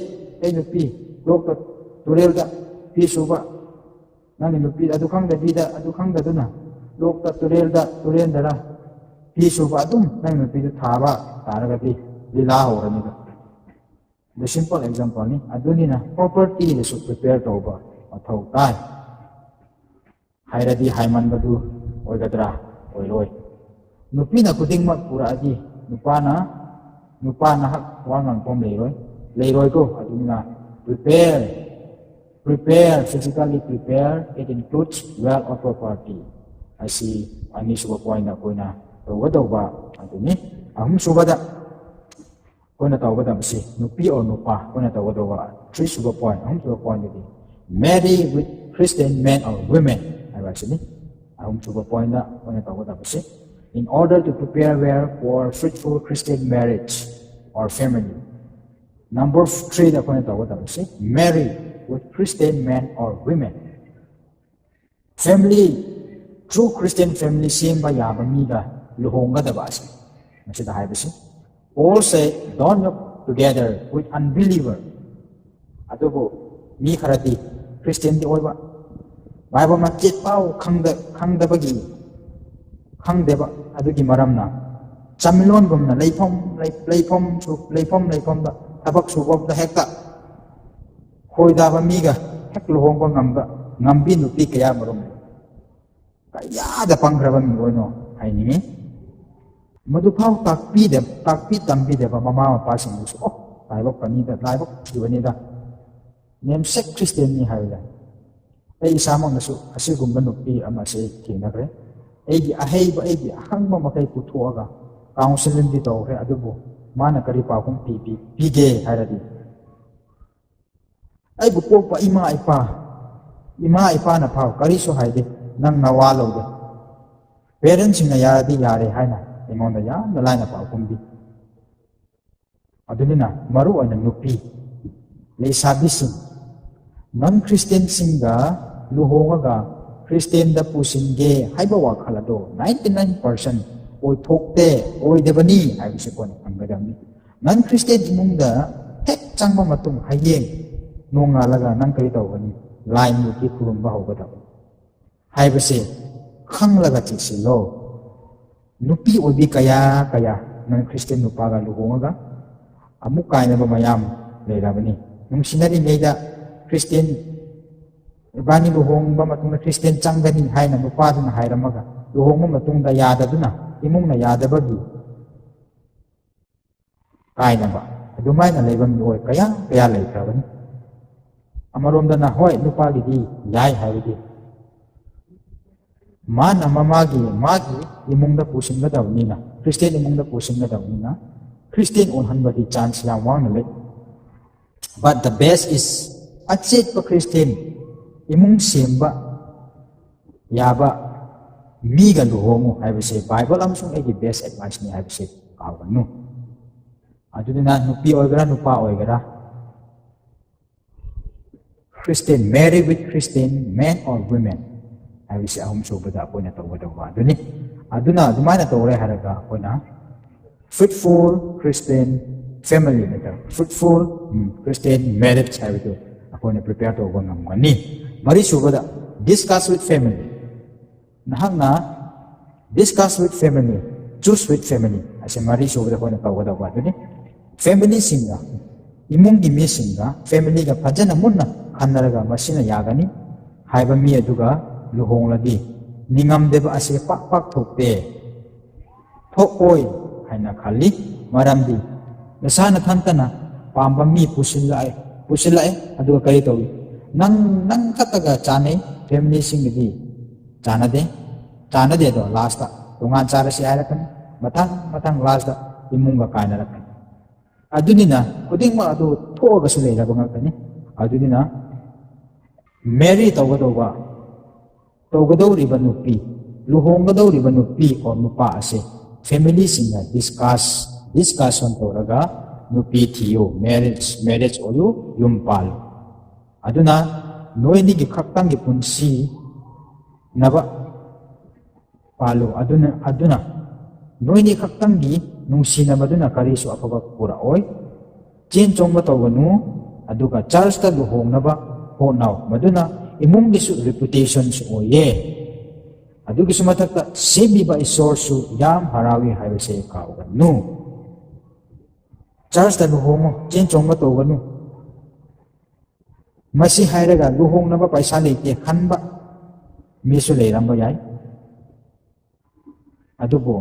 ꯑꯩ ꯅꯨꯄꯤ, ꯂꯣꯛꯇ, ꯇꯨꯔꯦꯜꯗ ꯐꯤ ꯁꯨꯕ, ꯅꯪꯒꯤ ꯅꯨꯄꯤ ꯑꯗꯨ ꯈꯪꯗꯕꯤꯗ, ꯑꯗꯨ ꯈꯪꯗꯗꯨꯅ, ꯂꯣꯛꯇ, ꯇꯨꯔꯦꯜꯗ, ꯇꯨꯔꯦꯜꯗꯔ ꯐꯤ ꯁꯨꯕ ꯑꯗꯨꯝ ꯅꯪ ꯅꯨꯄꯤꯗꯨ ꯊꯥꯕ ꯇꯥꯔꯒꯗꯤ ꯂꯤꯂꯥ ꯍꯧꯔꯅꯤꯕ"꯫ The simple exampleꯅꯤ꯫ ꯑꯗꯨꯅꯤꯅ ꯄ꯭ꯔꯣꯄꯔꯇꯤꯗꯁꯨ ꯄ꯭ꯔꯤꯄꯦꯌꯔ ꯇꯧꯕ ꯃꯊꯧ ꯇꯥꯏ꯫ ꯍꯥꯏꯔꯗꯤ ꯍꯥꯏꯃꯟꯕꯗꯨ ꯑꯣꯏꯒꯗ꯭ꯔꯥ? ꯑꯣꯏꯔꯣꯏ꯫ ꯅꯨꯄꯤꯅ ꯈꯨꯗꯤꯡꯃꯛ ꯄꯨꯔꯛꯑꯗꯤ ꯅꯨꯄꯥꯅ, ꯅꯨꯄꯥ ꯅꯍꯥꯛ ꯋꯥ ꯉꯥꯡꯐꯝ ꯂꯩꯔꯣꯏ, ꯂꯩꯔꯣꯏꯀꯣ꯫ ꯑꯗꯨꯅ prepare, prepare, physically prepare, it includes wealth or property꯫ ꯑꯁꯤ ꯑꯅꯤꯁꯨꯕ ꯄꯣꯏꯟꯗ ꯑꯩꯈꯣꯏꯅ ꯇꯧꯒꯗꯧꯕ ꯑꯗꯨꯅꯤ꯫ ꯑꯍꯨꯝꯁꯨꯕꯗ ꯑꯩꯈꯣꯏꯅ ꯇꯧꯒꯗꯕꯁꯤ, ꯅꯨꯄꯤ ꯑꯣꯔ ꯅꯨꯄꯥ ꯑꯩꯈꯣꯏꯅ ꯇꯧꯒꯗꯧꯕ ꯊ꯭ꯔꯤ ꯁꯨꯕ ꯄꯣꯏꯟ, ꯑꯍꯨꯝꯁꯨꯕ ꯄꯣꯏꯟꯗꯨꯗꯤ marry with Christian men or women ꯍꯥꯏꯕ ꯑꯁꯤꯅꯤ꯫ ꯑꯍꯨꯝꯁꯨꯕ ꯄꯣꯏꯟꯗ ꯑꯩꯈꯣꯏꯅ ꯇꯧꯒꯗꯕꯁꯤ, in order to prepare well for fruitful Christian marriage or family꯫ Number threeꯗ ꯑꯩꯈꯣꯏꯅ ꯇꯧꯒꯗꯕꯁꯤ, marry with Christian men or women꯫ Family, true Christian family ꯁꯦꯝꯕ ꯌꯥꯕ ꯃꯤꯒ ꯂꯨꯍꯣꯡꯒꯗꯕ ꯑꯁꯤ ꯃꯁꯤꯗ ꯍꯥꯏꯕꯁꯤ꯫ Paul say, "Don't walk together with unbeliever." ꯑꯗꯨꯕꯨ ꯃꯤ ꯈꯔꯗꯤ Christianꯗꯤ ꯑꯣꯏꯕ, ꯕꯥꯏꯕꯜ ꯃꯆꯦꯠ ꯐꯥꯎ ꯈꯪꯗ-, ꯈꯪꯗꯕꯒꯤ, ꯈꯪꯗꯦꯕ꯫ ꯑꯗꯨꯒꯤ ꯃꯔꯝꯅ ꯆꯥꯃꯤꯂꯣꯟꯒꯨꯝꯅ ꯂꯩꯐꯝ, ꯂꯩ-, ꯂꯩꯐꯝ ꯁꯨ-, ꯂꯩꯐꯝ, ꯂꯩꯐꯝꯗ, ꯊꯕꯛ ꯁꯨꯐꯝꯗ ꯍꯦꯛꯇ ꯈꯣꯏꯗꯥꯕ ꯃꯤꯒ ꯍꯦꯛ ꯂꯨꯍꯣꯡꯕ ꯉꯝꯕ, ꯉꯝꯕꯤ ꯅꯨꯄꯤ ꯀꯌꯥ ꯃꯔꯨꯝ ꯂꯩ꯫ ꯀꯌꯥꯗ ꯄꯪꯈ꯭ꯔꯕ ꯃꯤ ꯑꯣꯏꯅꯣ ꯍꯥꯏꯅꯤꯡꯉꯤ꯫ ꯃꯗꯨꯐꯥꯎ ꯇꯥꯛꯄꯤꯗ-, ꯇꯥꯛꯄꯤ ꯇꯝꯕꯤꯗꯕ ꯃꯃꯥ ꯃꯄꯥꯁꯤꯡꯗꯨꯁꯨ, "ꯑꯣ, ꯂꯥꯏꯕꯛ ꯐꯅꯤꯗ, ꯂꯥꯏꯕꯛ ꯊꯤꯕꯅꯤꯗ, ꯅꯦꯝꯁꯦꯛ ꯈ꯭ꯔꯤꯁꯇꯦꯟꯅꯤ ꯍꯥꯏꯕ ꯌꯥꯏ꯫ ꯑꯩ ꯏꯁꯥꯃꯛꯅꯁꯨ ꯑꯁꯤꯒꯨꯝꯕ ꯅꯨꯄꯤ ꯑꯃꯁꯦ ꯑꯩ ꯊꯦꯡꯅꯈ꯭ꯔꯦ꯫ ꯑꯩꯒꯤ ꯑꯍꯩꯕ, ꯑꯩꯒꯤ ꯑꯍꯪꯕ ꯃꯈꯩ ꯄꯨꯊꯣꯛꯑꯒ ꯀꯥꯎꯟꯁꯤꯂꯤꯡꯗꯤ ꯇꯧꯈ꯭ꯔꯦ, ꯑꯗꯨꯕꯨ ꯃꯥꯅ ꯀꯔꯤ ꯄꯥꯎꯈꯨꯝ ꯄꯤ-, ꯄꯤ-, ꯄꯤꯒꯦ ꯍꯥꯏꯔꯗꯤ, "ꯑꯩꯕꯨ ꯄꯣꯛꯄ ꯏꯃꯥ ꯏꯄꯥ, ꯏꯃꯥ ꯏꯄꯥꯅ ꯐꯥꯎ ꯀꯔꯤꯁꯨ ꯍꯥꯏꯗꯦ, ꯅꯪ ꯅꯋꯥ ꯂꯧꯗꯦ꯫ ꯄꯦꯔꯦꯟꯁꯁꯤꯡꯅ ꯌꯥꯔꯗꯤ ꯌꯥꯔꯦ" ꯍꯥꯏꯅ ꯑꯩꯉꯣꯟꯗ ꯌꯥꯝꯅ ꯂꯥꯏꯅ ꯄꯥꯎꯈꯨꯝ ꯄꯤ꯫ ꯑꯗꯨꯅꯤꯅ ꯃꯔꯨ ꯑꯣꯏꯅ ꯅꯨꯄꯤ, ꯂꯩꯁꯥꯕꯤꯁꯤꯡ, ꯅꯟ ꯈ꯭ꯔꯤꯁꯇꯦꯟꯁꯤꯡꯒ ꯂꯨꯍꯣꯡꯉꯒ ꯈ꯭ꯔꯤꯁꯇꯦꯟꯗ ꯄꯨꯁꯤꯟꯒꯦ ꯍꯥꯏꯕ ꯋꯥꯈꯜ ꯑꯗꯣ ninety nine percent ꯑꯣꯏꯊꯣꯛꯇꯦ, ꯑꯣꯏꯗꯕꯅꯤ ꯍꯥꯏꯕꯁꯤ ꯑꯩꯈꯣꯏꯅ ꯈꯪꯒꯗꯕꯅꯤ꯫ ꯅꯟ ꯈ꯭ꯔꯤꯁꯇꯦꯟ ꯏꯃꯨꯡꯗ ꯍꯦꯛ ꯆꯪꯕ ꯃꯇꯨꯡ ꯍꯌꯦꯡ ꯅꯣꯡꯉꯥꯜꯂꯒ ꯅꯪ ꯀꯔꯤ ꯇꯧꯒꯅꯤ? ꯂꯥꯏ ꯃꯨꯔꯇꯤ ꯈꯨꯔꯨꯝꯕ ꯍꯧꯒꯗꯕꯅꯤ ꯍꯥꯏꯕꯁꯦ ꯈꯪꯂꯒ ꯆꯦꯛꯁꯤꯜꯂꯣ꯫ ꯅꯨꯄꯤ ꯑꯣꯏꯕꯤ ꯀꯌꯥ ꯀꯌꯥ ꯅꯟ ꯈ꯭ꯔꯤꯁꯇꯦꯟ ꯅꯨꯄꯥꯒ ꯂꯨꯍꯣꯡꯉꯒ ꯑꯃꯨꯛ ꯀꯥꯏꯅꯕ ꯃꯌꯥꯝ ꯂꯩꯔꯕꯅꯤ꯫ ꯅꯨꯡꯁꯤꯅꯔꯤꯉꯩꯗ ꯈ꯭ꯔꯤꯁꯇꯦꯟ, "ꯏꯕꯥꯅꯤ ꯂꯨꯍꯣꯡꯕ ꯃꯇꯨꯡꯗ ꯈ꯭ꯔꯤꯁꯇꯦꯟ ꯆꯪꯒꯅꯤ" ꯍꯥꯏꯅ ꯅꯨꯄꯥꯗꯨꯅ ꯍꯥꯏꯔꯝꯃꯒ, ꯂꯨꯍꯣꯡꯕ ꯃꯇꯨꯡꯗ ꯌꯥꯗꯗꯨꯅ, ꯏꯃꯨꯡꯅ ꯌꯥꯗꯕꯒꯤ ꯀꯥꯏꯅꯕ, ꯑꯗꯨꯃꯥꯏꯅ ꯂꯩꯕ ꯃꯤꯑꯣꯏ ꯀꯌꯥ ꯀꯌꯥ ꯂꯩꯈ꯭ꯔꯕꯅꯤ꯫ ꯑꯃꯔꯣꯝꯗꯅ ꯍꯣꯏ, ꯅꯨꯄꯥꯒꯤꯗꯤ ꯌꯥꯏ, ꯍꯥꯏꯕꯗꯤ ꯃꯥꯅ ꯃꯃꯥꯒꯤ, ꯃꯥꯒꯤ ꯏꯃꯨꯡꯗ ꯄꯨꯁꯤꯟꯒꯗꯕꯅꯤꯅ, ꯈ꯭ꯔꯤꯁꯇꯦꯟ ꯏꯃꯨꯡꯗ ꯄꯨꯁꯤꯟꯒꯗꯕꯅꯤꯅ, ꯈ꯭ꯔꯤꯁꯇꯦꯟ ꯑꯣꯟꯍꯟꯕꯗꯤ ꯆꯥꯟꯁ ꯌꯥꯝ ꯋꯥꯡꯅ ꯂꯩ꯫ But the best is, ꯑꯆꯦꯠꯄ ꯈ꯭ꯔꯤꯁꯇꯦꯟ ꯏꯃꯨꯡ ꯁꯦꯝꯕ ꯌꯥꯕ ꯃꯤꯒ ꯂꯨꯍꯣꯡꯉꯨ ꯍꯥꯏꯕꯁꯦ ꯕꯥꯏꯕꯜ ꯑꯃꯁꯨꯡ ꯑꯩꯒꯤ ꯕꯦꯁ ꯑꯦꯗꯚꯥꯏꯁꯅꯤ ꯍꯥꯏꯕꯁꯦ ꯀꯥꯎꯒꯅꯨ꯫ ꯑꯗꯨꯗꯨꯅ ꯅꯨꯄꯤ ꯑꯣꯏꯒꯦꯔꯥ, ꯅꯨꯄꯥ ꯑꯣꯏꯒꯦꯔꯥ, Christian, marry with Christian man or women ꯍꯥꯏꯕꯁꯤ ꯑꯍꯨꯝꯁꯨꯕꯗ ꯑꯩꯈꯣꯏꯅ ꯇꯧꯒꯗꯧꯕ ꯑꯗꯨꯅꯤ꯫ ꯑꯗꯨꯅ ꯑꯗꯨꯃꯥꯏꯅ ꯇꯧꯔꯦ ꯍꯥꯏꯔꯒ ꯑꯩꯈꯣꯏꯅ fruitful Christian family ꯅꯠꯇ꯭ꯔꯒ fruitful, ꯎꯝ, Christian marriage ꯍꯥꯏꯕꯗꯨ ꯑꯩꯈꯣꯏꯅ prepare ꯇꯧꯕ ꯉꯝꯒꯅꯤ꯫ ꯃꯔꯤꯁꯨꯕꯗ, discuss with family꯫ ꯅꯍꯥꯛꯅ discuss with family, choose with family ꯍꯥꯏꯁꯦ ꯃꯔꯤꯁꯨꯕꯗ ꯑꯩꯈꯣꯏꯅ ꯇꯧꯒꯗꯧꯕ ꯑꯗꯨꯅꯤ꯫ Family ꯁꯤꯡꯒ, ꯏꯃꯨꯡꯒꯤ ꯃꯤꯁꯤꯡꯒ, family ꯒ ꯐꯖꯅ ꯃꯨꯟꯅ ꯈꯟꯅꯔꯒ ꯃꯁꯤꯅ ꯌꯥꯒꯅꯤ ꯍꯥꯏꯕ ꯃꯤ ꯑꯗꯨꯒ ꯂꯨꯍꯣꯡꯂꯗꯤ ꯅꯤꯡꯉꯝꯗꯕ ꯑꯁꯤ ꯄꯥꯛ ꯄꯥꯛ ꯊꯣꯛꯇꯦ, ꯊꯣꯛꯑꯣꯏ ꯍꯥꯏꯅ ꯈꯜꯂꯤ꯫ ꯃꯔꯝꯗꯤ ꯅꯁꯥ ꯅꯊꯟꯇꯅ ꯄꯥꯝꯕ ꯃꯤ ꯄꯨꯁꯤꯜꯂꯛꯑꯦ, ꯄꯨꯁꯤꯜꯂꯛꯑꯦ꯫ ꯑꯗꯨꯒ ꯀꯔꯤ ꯇꯧꯏ? ꯅꯪ ꯅꯪ ꯈꯛꯇꯒ ꯆꯥꯅꯩ, ꯐꯦꯃꯤꯂꯤꯁꯤꯡꯒꯗꯤ ꯆꯥꯟꯅꯗꯦ꯫ ꯆꯥꯟꯅꯗꯦ ꯑꯗꯣ ꯂꯥꯁꯇ ꯇꯣꯉꯥꯟ ꯆꯥꯔꯁꯤ ꯍꯥꯏꯔꯛꯀꯅꯤ꯫ ꯃꯊꯪ ꯃꯊꯪ ꯂꯥꯁꯇ ꯏꯃꯨꯡꯒ ꯀꯥꯏꯅꯔꯛꯀꯅꯤ꯫ ꯑꯗꯨꯅꯤꯅ ꯈꯨꯗꯤꯡꯃꯛ ꯑꯗꯨ ꯊꯣꯛꯑꯒꯁꯨ ꯂꯩꯔꯕ ꯉꯥꯛꯇꯅꯤ꯫ ꯑꯗꯨꯅꯤꯅ ꯃꯦꯔꯤ ꯇꯧꯒꯗꯧꯕ ꯇꯧꯒꯗꯧꯔꯤꯕ ꯅꯨꯄꯤ, ꯂꯨꯍꯣꯡꯒꯗꯧꯔꯤꯕ ꯅꯨꯄꯤ ꯑꯣꯔ ꯅꯨꯄꯥ ꯑꯁꯦ ꯐꯦꯃꯤꯂꯤꯁꯤꯡꯅ ꯗꯤꯁꯀꯁ ꯗꯤꯁꯀꯁꯟ ꯇꯧꯔꯒ ꯅꯨꯄꯤ ꯊꯤꯌꯨ, ꯃꯦꯔꯤꯖ ꯃꯦꯔꯤꯖ ꯑꯣꯏꯌꯨ, ꯌꯨꯝ ꯄꯥꯜꯂꯨ꯫ ꯑꯗꯨꯅ ꯅꯣꯏꯅꯤꯒꯤ ꯈꯛꯇꯪꯒꯤ ꯄꯨꯟꯁꯤ ꯅꯕ ꯄꯥꯜꯂꯨ꯫ ꯑꯗꯨꯅ ꯑꯗꯨꯅ ꯅꯣꯏꯅꯤ ꯈꯛꯇꯪꯒꯤ ꯅꯨꯡꯁꯤꯅꯕꯗꯨꯅ ꯀꯔꯤꯁꯨ ꯑꯐꯕ ꯄꯨꯔꯛꯑꯣꯏ꯫ ꯆꯦꯟ ꯆꯣꯡꯕ ꯇꯧꯒꯅꯨ꯫ ꯑꯗꯨꯒ ꯆꯔꯆꯇ ꯂꯨꯍꯣꯡꯅꯕ ꯍꯣꯠꯅꯧ, ꯃꯗꯨꯅ ꯏꯃꯨꯡꯒꯤꯁꯨ ꯔꯤꯄꯨꯇꯦꯁꯟꯁꯨ ꯑꯣꯏꯌꯦ꯫ ꯑꯗꯨꯒꯤꯁꯨ ꯃꯊꯛꯇ ꯁꯦꯝꯕꯤꯕ ꯏꯁꯣꯔꯁꯨ ꯌꯥꯝ ꯍꯔꯥꯎꯏ ꯍꯥꯏꯕꯁꯦ ꯀꯥꯎꯒꯅꯨ꯫ ꯆꯔꯆꯇ ꯂꯨꯍꯣꯡꯉꯨ, ꯆꯦꯟ ꯆꯣꯡꯕ ꯇꯧꯒꯅꯨ꯫ ꯃꯁꯤ ꯍꯥꯏꯔꯒ ꯂꯨꯍꯣꯡꯅꯕ ꯄꯩꯁꯥ ꯂꯩꯇꯦ ꯈꯟꯕ ꯃꯤꯁꯨ ꯂꯩꯔꯝꯕ ꯌꯥꯏ꯫ ꯑꯗꯨꯕꯨ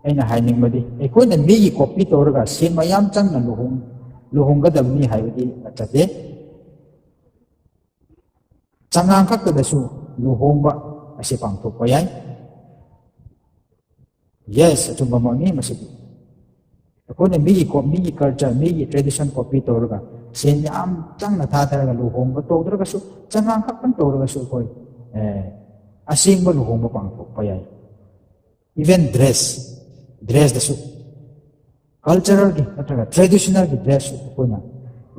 ꯑꯩꯅ ꯍꯥꯏꯅꯤꯡꯕꯗꯤ, ꯑꯩꯈꯣꯏꯅ ꯃꯤꯒꯤ ꯀꯣꯄꯤ ꯇꯧꯔꯒ ꯁꯦꯟ ꯃꯌꯥꯝ ꯆꯪꯅ ꯂꯨꯍꯣꯡ ꯂꯨꯍꯣꯡꯒꯗꯕꯅꯤ ꯍꯥꯏꯕꯗꯤ ꯅꯠꯆꯗꯦ꯫ ꯆꯉꯥꯡ ꯈꯛꯇꯗꯁꯨ ꯂꯨꯍꯣꯡꯕ ꯑꯁꯤ ꯄꯥꯡꯊꯣꯛꯄ ꯌꯥꯏ꯫ ꯌꯦꯁ, ꯑꯆꯨꯝꯕꯃꯛꯅꯤ ꯃꯁꯤꯗꯤ꯫ ꯑꯩꯈꯣꯏꯅ ꯃꯤꯒꯤ ꯀꯣ ꯃꯤꯒꯤ ꯀꯜꯆꯔ, ꯃꯤꯒꯤ ꯇ꯭ꯔꯦꯗꯤꯁꯟ ꯀꯣꯄꯤ ꯇꯧꯔꯒ ꯁꯦꯟ ꯌꯥꯝ ꯆꯪꯅ ꯊꯥꯗꯔꯒ ꯂꯨꯍꯣꯡꯕ ꯇꯧꯗ꯭ꯔꯒꯁꯨ, ꯆꯉꯥꯡ ꯈꯛꯇꯪ ꯇꯧꯔꯒꯁꯨ ꯑꯩꯈꯣꯏ ꯑꯦ, ꯑꯁꯦꯡꯕ ꯂꯨꯍꯣꯡꯕ ꯄꯥꯡꯊꯣꯛꯄ ꯌꯥꯏ꯫ ꯏꯚꯟ ꯗ꯭ꯔꯦꯁ, ꯗ꯭ꯔꯦꯁꯇꯁꯨ ꯀꯜꯆꯔꯦꯜꯒꯤ ꯅꯠꯇ꯭ꯔꯒ ꯇ꯭ꯔꯦꯗꯤꯁꯅꯦꯜꯒꯤ ꯗ꯭ꯔꯦꯁꯁꯨ ꯑꯩꯈꯣꯏꯅ